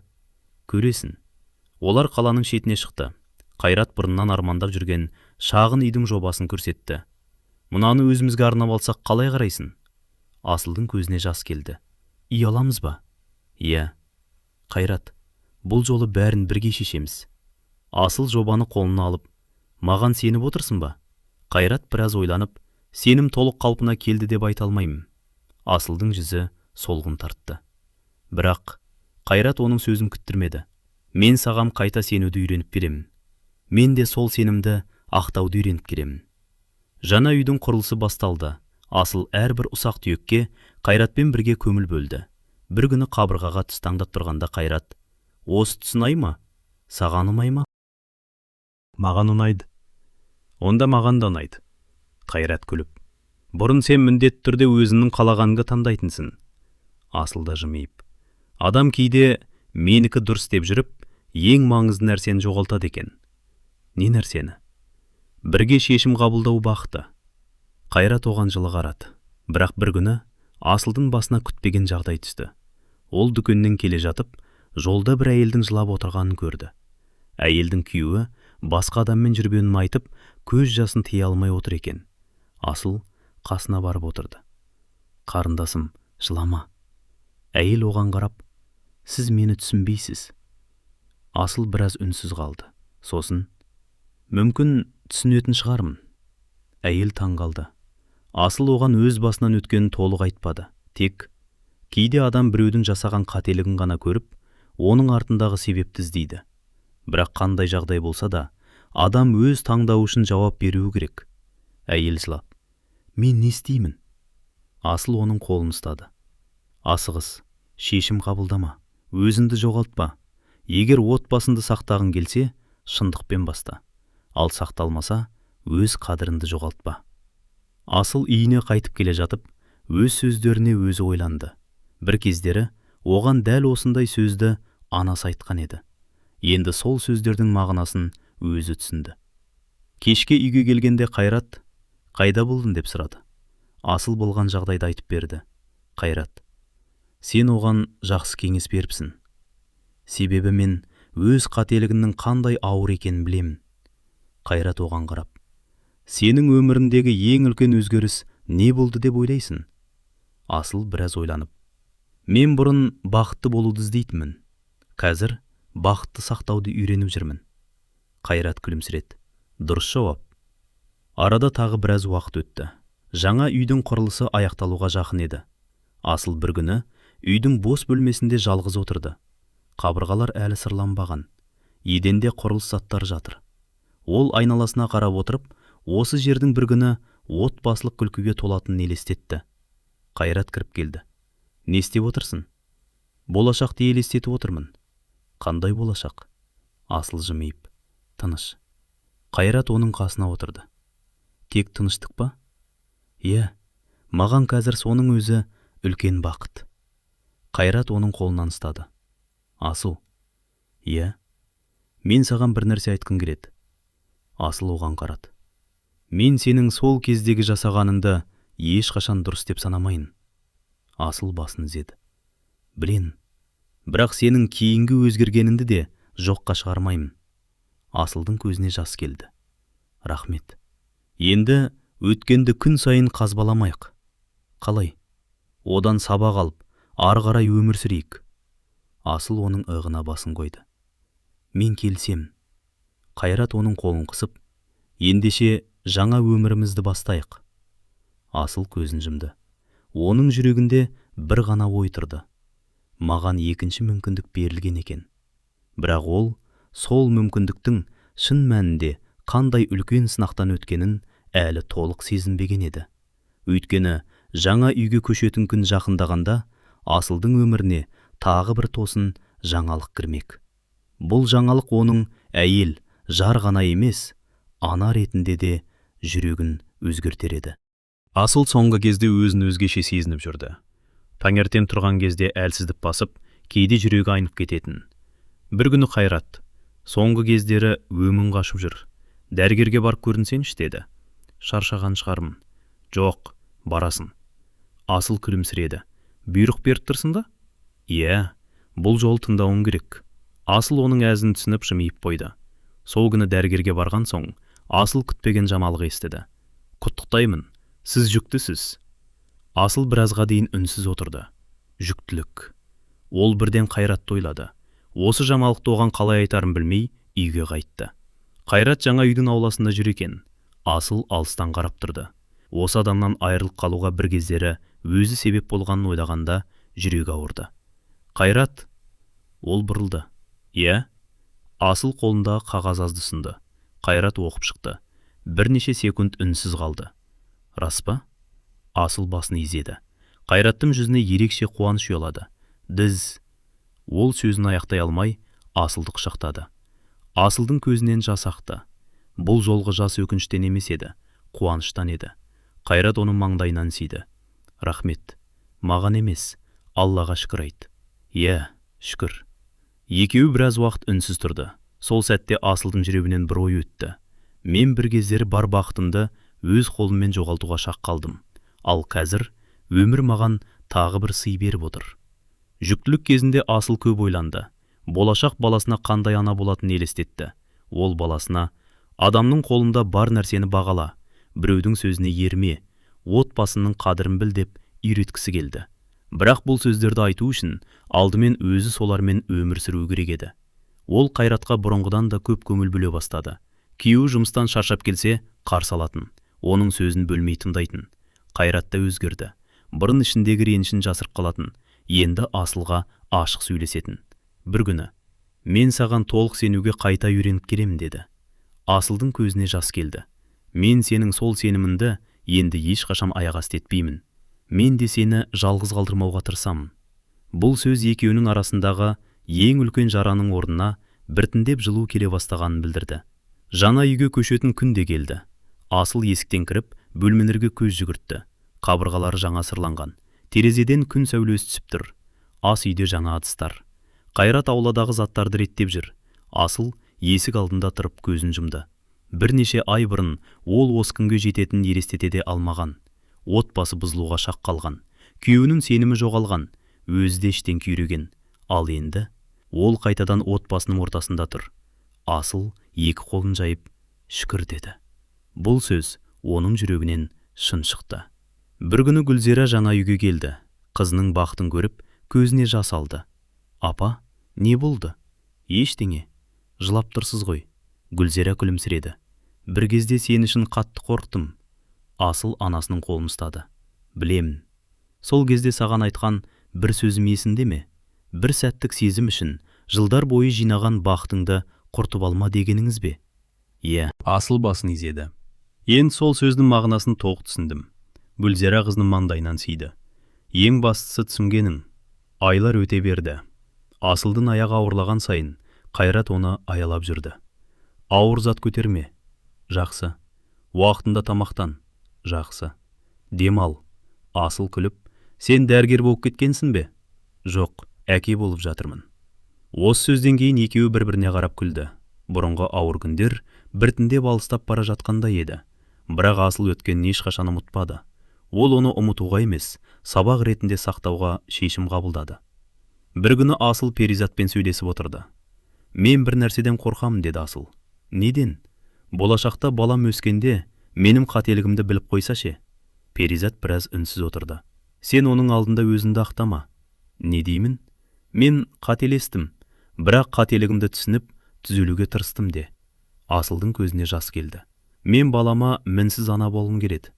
Көресің. Олар қаланың шетіне шықты. Қайрат бұрыннан армандап жүрген шағын үйдің жобасын көрсетті. Мынаны өзімізге арнап алсақ қалай қарайсың? Асылдың көзіне жас келді. Үй аламыз ба? Иә. Қайрат, бұл жолы бәрін бірге шешеміз. Асыл жобаны қолына алып, маған сеніп отырсың ба? Қайрат біраз ойланып, сенім толық қалпына келді деп айта алмаймын. Асылдың жүзі солғын тартты. Бірақ Қайрат оның сөзін күттірмеді. Мен саған қайта сенуді үйреніп беремін. Мен де сол сенімді ақтауды үйреніп келемін. Жаңа үйдің құрылысы басталды. Асыл әрбір ұсақ түйекке Қайратпен бірге көңіл бөлді. Бір күні қабырғаға түс таңдап тұрғанда Қайрат, осы түс ұнай ма? Саған ұнай ма? Маған ұнайды. Онда маған да ұнайды. Қайрат күліп. Бұрын сен міндетті түрде өзіңнің қалағаныңды таңдайтынсың. Асыл да жымиып. Адам кейде менікі дұрыс деп жүріп, ең маңызды нәрсені жоғалтады екен. Не нәрсені? Бірге шешім қабылдау бақыты. Қайрат оған жылы қарады. Бірақ бір күні Асылдың басына күтпеген жағдай түсті. Ол дүкеннен келе жатып, жолда бір әйелдің жылап отырғанын көрді. Әйелдің күйеуі басқа адаммен жүргенін айтып, көз жасын тыя алмай отыр екен. Асыл қасына барып отырды. Қарындасым, жылама. Әйел оған қарап, сіз мені түсінбейсіз. Асыл біраз үнсіз қалды. Сосын, мүмкін түсінетін шығармын. Әйел таң қалды. Асыл оған өз басынан өткенін толық айтпады. Тек кейде адам біреудің жасаған қателігін ғана көріп, оның артындағы себепті іздейді. Бірақ қандай жағдай болса да, адам өз таңдауы үшін жауап беруі керек. Әйел жылап, мен не істеймін? Асыл оның қолын ұстады. Асығыс, шешім қабылдама, өзіңді жоғалтпа. Егер отбасыңды сақтағың келсе, шындықпен баста. Ал сақталмаса, өз қадіріңді жоғалтпа. Асыл үйіне қайтып келе жатып, өз сөздеріне өзі ойланды. Бір кездері оған дәл осындай сөзді анасы айтқан еді. Енді сол сөздердің мағынасын өзі түсінді. Кешке үйге келгенде Қайрат, қайда болдың деп сұрады. Асыл болған жағдайды айтып берді. Қайрат, сен оған жақсы кеңес беріпсің. Себебі мен өз қателігімнің қандай ауыр екенін білемін. Қайрат оған қарап, сенің өміріндегі ең үлкен өзгеріс не болды деп ойлайсың? Асыл біраз ойланып, мен бұрын бақытты болуды іздейтінмін. Қазір бақытты сақтауды үйреніп жүрмін. Қайрат күлімсіреді. Дұрыс жауап. Арада тағы біраз уақыт өтті. Жаңа үйдің құрылысы аяқталуға жақын еді. Асыл бір күні үйдің бос бөлмесінде жалғыз отырды. Қабырғалар әлі сырланбаған. Еденде құрылыс заттары жатыр. Ол айналасына қарап отырып, осы жердің бір күні отбасылық күлкіге толатынын елестетті. Қайрат кіріп келді. Не істеп отырсың? Болашақты елестетіп отырмын. Қандай болашақ? Асыл жымиып. Тыныш. Қайрат оның қасына отырды. Тек тыныштық па? Иә, маған қазір соның өзі үлкен бақыт. Қайрат оның қолынан ұстады. Асыл. Иә, мен саған бір нәрсе айтқым келеді. Асыл оған қарады. Мен сенің сол кездегі жасағаныңды ешқашан дұрыс деп санамайын. Асыл басын изеді. Білем, бірақ сенің кейінгі өзгергеніңді де жоққа шығармаймын. Асылдың көзіне жас келді. Рахмет. Енді өткенді күн сайын қазбаламайық. Қалай? Одан сабақ алып, ары қарай өмір сүрейік. Асыл оның иығына басын қойды. Мен келісемін. Қайрат оның қолын қысып, ендеше жаңа өмірімізді бастайық. Асыл көзін жұмды. Оның жүрегінде бір ғана ой тұрды. Маған екінші мүмкіндік берілген екен. Бірақ ол сол мүмкіндіктің шын мәнінде қандай үлкен сынақтан өткенін әлі толық сезінбеген еді. Өйткені жаңа үйге көшетін күн жақындағанда Асылдың өміріне тағы бір тосын жаңалық кірмек. Бұл жаңалық оның әйел, жар ғана емес, ана ретінде де жүрегін өзгертер еді. Асыл соңғы кезде өзін өзгеше сезініп жүрді. Таңертең тұрған кезде әлсіздік басып, кейде жүрегі айнып кететін. Бір күні Қайрат, соңғы кездері өңің қашып жүр. Дәрігерге барып көрінсеңші деді. Шаршаған шығармын. Жоқ, барасың. Асыл күлімсіреді. Бұйрық беріп тұрсың да? Иә, бұл жолы тыңдауым керек. Асыл оның әзілін түсініп жымиып қойды. Сол күні дәрігерге барған соң, Асыл күтпеген жаңалық естіді. Құттықтаймын, сіз жүктісіз. Асыл біразға дейін үнсіз отырды. Жүктілік. Ол бірден Қайратты ойлады. Осы жаңалықты оған қалай айтарын білмей, үйге қайтты. Қайрат жаңа үйдің ауласында жүр екен. Асыл алыстан қарап тұрды. Осы адамнан айырылып қалуға бір кездері өзі себеп болғанын ойлағанда жүрегі ауырды. Қайрат! Ол бұрылды. Иә? Асыл қолындағы қағазды ұсынды. Қайрат оқып шықты. Бірнеше секунд үнсіз қалды. Рас па? Асыл басын изеді. Қайраттың жүзіне ерекше қуаныш ұялады. Діз. Ол сөзін аяқтай алмай, Асылды құшақтады. Асылдың көзінен жас ақты. Бұл жолғы жас өкініштен емес еді, қуаныштан еді. Қайрат оның маңдайынан сүйді. Рахмет. Маған емес, Аллаға шүкір айт. Иә, шүкір. Екеуі біраз уақыт үнсіз тұрды. Сол сәтте Асылдың жүрегінен бір ой өтті. Мен бір кездері бар бақытымды өз қолыммен жоғалтуға шақ қалдым. Ал қазір өмір маған тағы бір сый беріп отыр. Жүктілік кезінде Асыл көп ойланды. Болашақ баласына қандай ана болатынын елестетті. Ол баласына, адамның қолында бар нәрсені бағала, біреудің сөзіне ерме, отбасының қадірін біл деп үйреткісі келді. Бірақ бұл сөздерді айту үшін алдымен өзі солармен өмір сүру керек еді. Ол Қайратқа бұрынғыдан да көп көңіл бөле бастады. Күйеуі жұмыстан шаршап келсе, қарсы алатын, оның сөзін бөлмей тыңдайтын. Қайрат та өзгерді. Бұрын ішіндегі ренішін жасырып қалатын, енді Асылға ашық сөйлесетін. Бір күні, мен саған толық сенуге қайта үйреніп келемін деді. Асылдың көзіне жас келді. Мен сенің сол сеніміңді енді ешқашан аяқ асты етпеймін. Мен де сені жалғыз қалдырмауға тырысамын. Бұл сөз екеуінің арасындағы ең үлкен жараның орнына біртіндеп жылу келе бастағанын білдірді. Жаңа үйге көшетін күн де келді. Асыл есіктен кіріп, бөлмелерге көз жүгіртті. Қабырғалары жаңа сырланған. Терезеден күн сәулесі түсіп тұр. Ас үйде жаңа ыдыстар. Қайрат ауладағы заттарды реттеп жүр. Асыл есік алдында тұрып көзін жұмды. Бірнеше ай бұрын ол осы күнге жететінін елестете де алмаған. Отбасы бұзылуға шақ қалған. Күйеуінің сенімі жоғалған, өзі де іштен күйреген. Ал енді ол қайтадан отбасының ортасында тұр. Асыл екі қолын жайып, шүкір деді. Бұл сөз оның жүрегінен шын шықты. Бір күні Гүлзира жаңа үйге келді. Қызының бақытын көріп, көзіне жас алды. Апа, не болды? Ештеңе. Жылап тұрсыз ғой. Гүлзира күлімсіреді. Бір кезде сен үшін қатты қорықтым. Асыл анасының қолын ұстады. Білемін. Сол кезде саған айтқан бір сөзім есіңде ме? Бір сәттік сезім үшін жылдар бойы жинаған бақытыңды құртып алма дегеніңіз бе? Иә. Асыл басын изеді. Енді сол сөздің мағынасын толық түсіндім. Гүлзира қызының маңдайынан сүйді. Ең бастысы түсінгенің. Айлар өте берді. Асылдың аяғы ауырлаған сайын Қайрат оны аялап жүрді. Ауыр зат көтерме. Жақсы. Уақытында тамақтан. Жақсы. Демал. Асыл күліп, сен дәрігер болып кеткенсің бе? Жоқ, әке болып жатырмын. Осы сөзден кейін екеуі бір-біріне қарап күлді. Бұрынғы ауыр күндер біртіндеп алыстап бара жатқандай еді. Бірақ Асыл өткенін ешқашан ұмытпады. Ол оны ұмытуға емес, сабақ ретінде сақтауға шешім қабылдады. Бір күні Асыл Перизатпен сөйлесіп отырды. Мен бір нәрседен қорқамын, деді Асыл. Неден? Болашақта балам өскенде менің қателігімді біліп қойса ше? Перизат біраз үнсіз отырды. Сен оның алдында өзіңді ақтама. Не деймін? Мен қателестім, бірақ қателігімді түсініп, түзелуге тырыстым де. Асылдың көзіне жас келді. Мен балама мінсіз ана болғым келеді.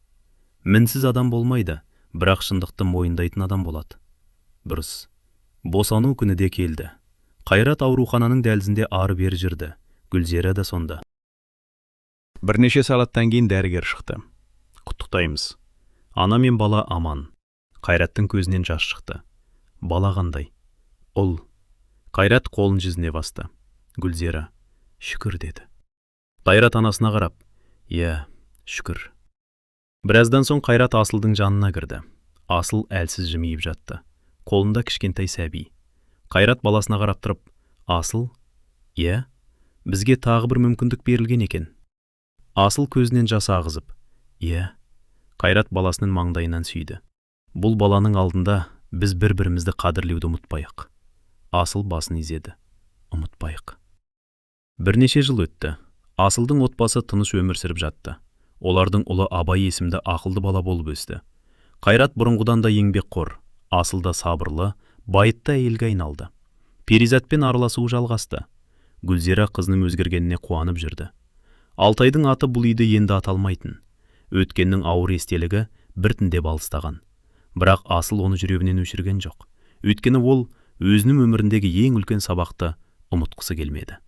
Мінсіз адам болмайды, бірақ шындықты мойындайтын адам болады. Дұрыс. Босану күні де келді. Қайрат аурухананың дәлізінде ары-бері жүрді. Гүлзира да сонда. Бірнеше сағаттан кейін дәрігер шықты. Құттықтаймыз. Ана мен бала аман. Қайраттың көзінен жас шықты. Бала қандай? Ұл. Қайрат қолын жүзіне басты. Гүлзира, шүкір деді. Қайрат анасына қарап, иә, шүкір. Біраздан соң Қайрат Асылдың жанына кірді. Асыл әлсіз жымиып жатты. Қолында кішкентай сәби. Қайрат баласына қарап тұрып, Асыл, иә, бізге тағы бір мүмкіндік берілген екен. Асыл көзінен жас ағызып, иә. Қайрат баласының маңдайынан сүйді. Бұл баланың алдында біз бір-бірімізді қадірлеуді ұмытпайық. Асыл басын изеді. Ұмытпайық. Бірнеше жыл өтті. Асылдың отбасы тыныш өмір сүріп жатты. Олардың ұлы Абай есімді ақылды бала болып өсті. Қайрат бұрынғыдан да еңбекқор, Асыл да сабырлы, байытты әйелге айналды. Перизатпен араласуы жалғасты. Гүлзира қызының өзгергеніне қуанып жүрді. Алтайдың аты бұл үйде енді аталмайтын. Өткеннің ауыр естелігі біртіндеп алыстаған. Бірақ Асыл оны жүрегінен өшірген жоқ. Өйткені ол өзінің өміріндегі ең үлкен сабақты ұмытқысы келмеді.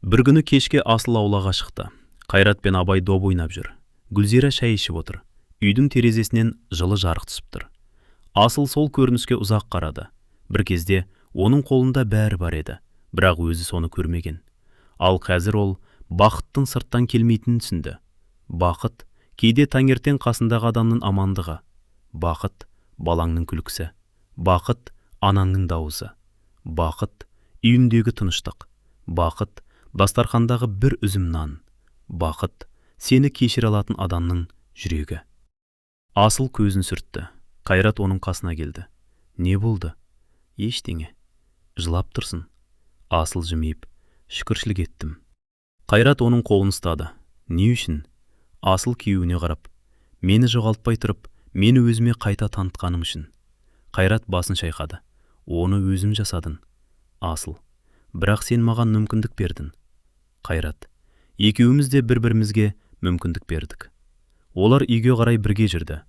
Бір күні кешке Асыл аулаға шықты. Қайрат пен Абай доп ойнап жүр. Гүлзира шай ішіп отыр. Үйдің терезесінен жылы жарық түсіп тұр. Асыл сол көрініске ұзақ қарады. Бір кезде оның қолында бәрі бар еді, бірақ өзі соны көрмеген. Ал қазір ол бақыттың сырттан келмейтінін түсінді. Бақыт кейде таңертең қасындағы адамның амандығы. Бақыт балаңның күлкісі. Бақыт анаңның дауысы. Бақыт үйіңдегі тыныштық. Бақыт дастархандағы бір үзім нан. Бақыт сені кешіре алатын адамның жүрегі. Асыл көзін сүртті. Қайрат оның қасына келді. Не болды? Ештеңе. Жылап тұрсын. Асыл жымиып, шүкіршілік еттім. Қайрат оның қолын ұстады. Не үшін? Асыл күйеуіне қарап, мені жоғалтпай тұрып, мені өзіме қайта танытқаның үшін. Қайрат басын шайқады. Оны өзім жасадың. Асыл, бірақ сен маған мүмкіндік бердің. Қайрат, екеуміз де бір-бірімізге мүмкіндік бердік. Олар үйге қарай бірге жүрді.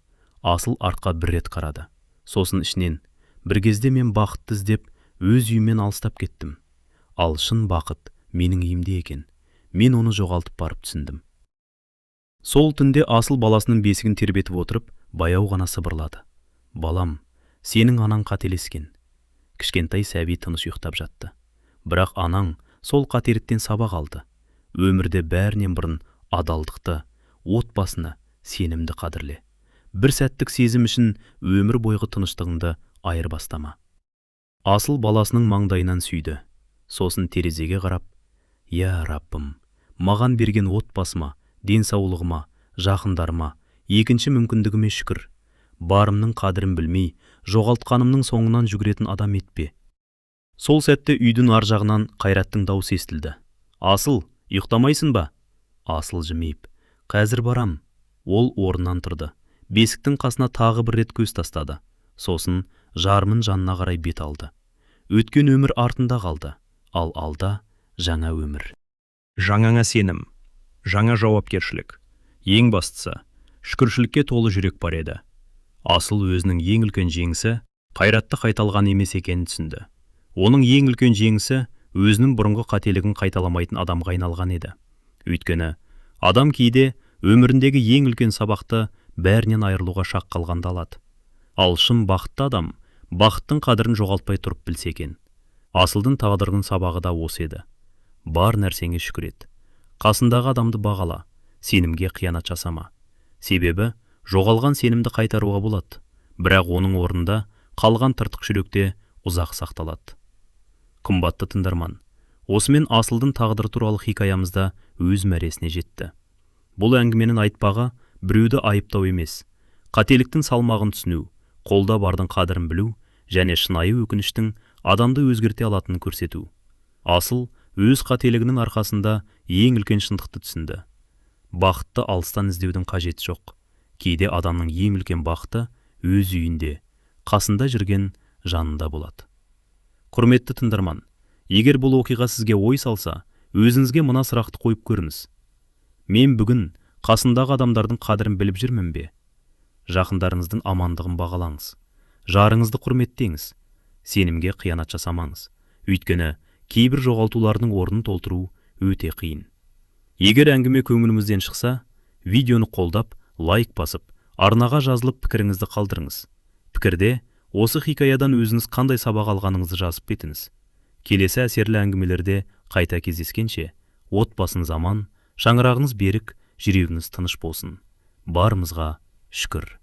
Асыл артқа бір рет қарады. Сосын ішінен, бір кезде мен бақытты іздеп, өз үйімнен алыстап кеттім. Ал шын бақыт менің үйімде екен. Мен оны жоғалтып барып түсіндім. Сол түнде Асыл баласының бесігін тербетіп отырып, баяу ғана сыбырлады. Балам, сенің анаң қателескен. Кішкентай сәби тыныш ұйықтап жатты. Бірақ анаң сол қателіктен сабақ алды. Өмірде бәрінен бұрын адалдықты, отбасыны, сенімді қадірле. Бір сәттік сезім үшін өмір бойғы тыныштығыңды айырбастама. Асыл баласының маңдайынан сүйді. Сосын терезеге қарап, «Я, Раббым, маған берген отбасыма, денсаулығыма, жақындарыма, екінші мүмкіндігіме шүкір. Барымның қадірін білмей, жоғалтқанымның соңынан жүгіретін адам етпе». Сол сәтте үйдің ар жағынан Қайраттың даусы естілді. Асыл, ұйықтамайсың ба? Асыл жымиып, қазір барам. Ол орнынан тұрды. Бесіктің қасына тағы бір рет көз тастады. Сосын жарымын жанына қарай бет алды. Өткен өмір артында қалды, ал алда жаңа өмір. Жаңаңа сенім, жаңа жауапкершілік. Ең бастысы, шүкіршілікке толы жүрек бар еді. Асыл өзінің ең үлкен жеңісі Қайратты қайталған емес екенін түсінді. Оның ең үлкен жеңісі өзінің бұрынғы қателігін қайталамайтын адамға айналған еді. Өйткені адам кейде өміріндегі ең үлкен сабақты бәрінен айырылуға шақ қалғанда алады. Ал шын бақытты адам бақыттың қадірін жоғалтпай тұрып білсе екен. Асылдың тағдырының сабағы да осы еді. Бар нәрсеңе шүкір ет. Қасындағы адамды бағала, сенімге қиянат жасама. Себебі жоғалған сенімді қайтаруға болады, бірақ оның орнында қалған тыртық жүректе ұзақ сақталады. Қымбатты тыңдарман, осымен Асылдың тағдыры туралы хикаямызда өз мәресіне жетті. Бұл әңгіменің айтпағы біреуді айыптау емес, қателіктің салмағын түсіну, қолда бардың қадірін білу және шынайы өкініштің адамды өзгерте алатынын көрсету. Асыл өз қателігінің арқасында ең үлкен шындықты түсінді. Бақытты алыстан іздеудің қажеті жоқ. Кейде адамның ең үлкен бақыты өз үйінде, қасында жүрген жанында болады. Құрметті тыңдарман, егер бұл оқиға сізге ой салса, өзіңізге мына сұрақты қойып көріңіз. Мен бүгін қасындағы адамдардың қадірін біліп жүрмін бе? Жақындарыңыздың амандығын бағалаңыз. Жарыңызды құрметтеңіз. Сенімге қиянат жасамаңыз. Өйткені кейбір жоғалтулардың орнын толтыру өте қиын. Егер әңгіме көңіліңізден шықса, видеоны қолдап, лайк басып, арнаға жазылып, пікіріңізді қалдырыңыз. Пікірде осы хикаядан өзіңіз қандай сабақ алғаныңызды жазып кетіңіз. Келесі әсерлі әңгімелерде қайта кездескенше, отбасыңыз аман, шаңырағыңыз берік, жүрегіңіз тыныш болсын. Барымызға шүкір.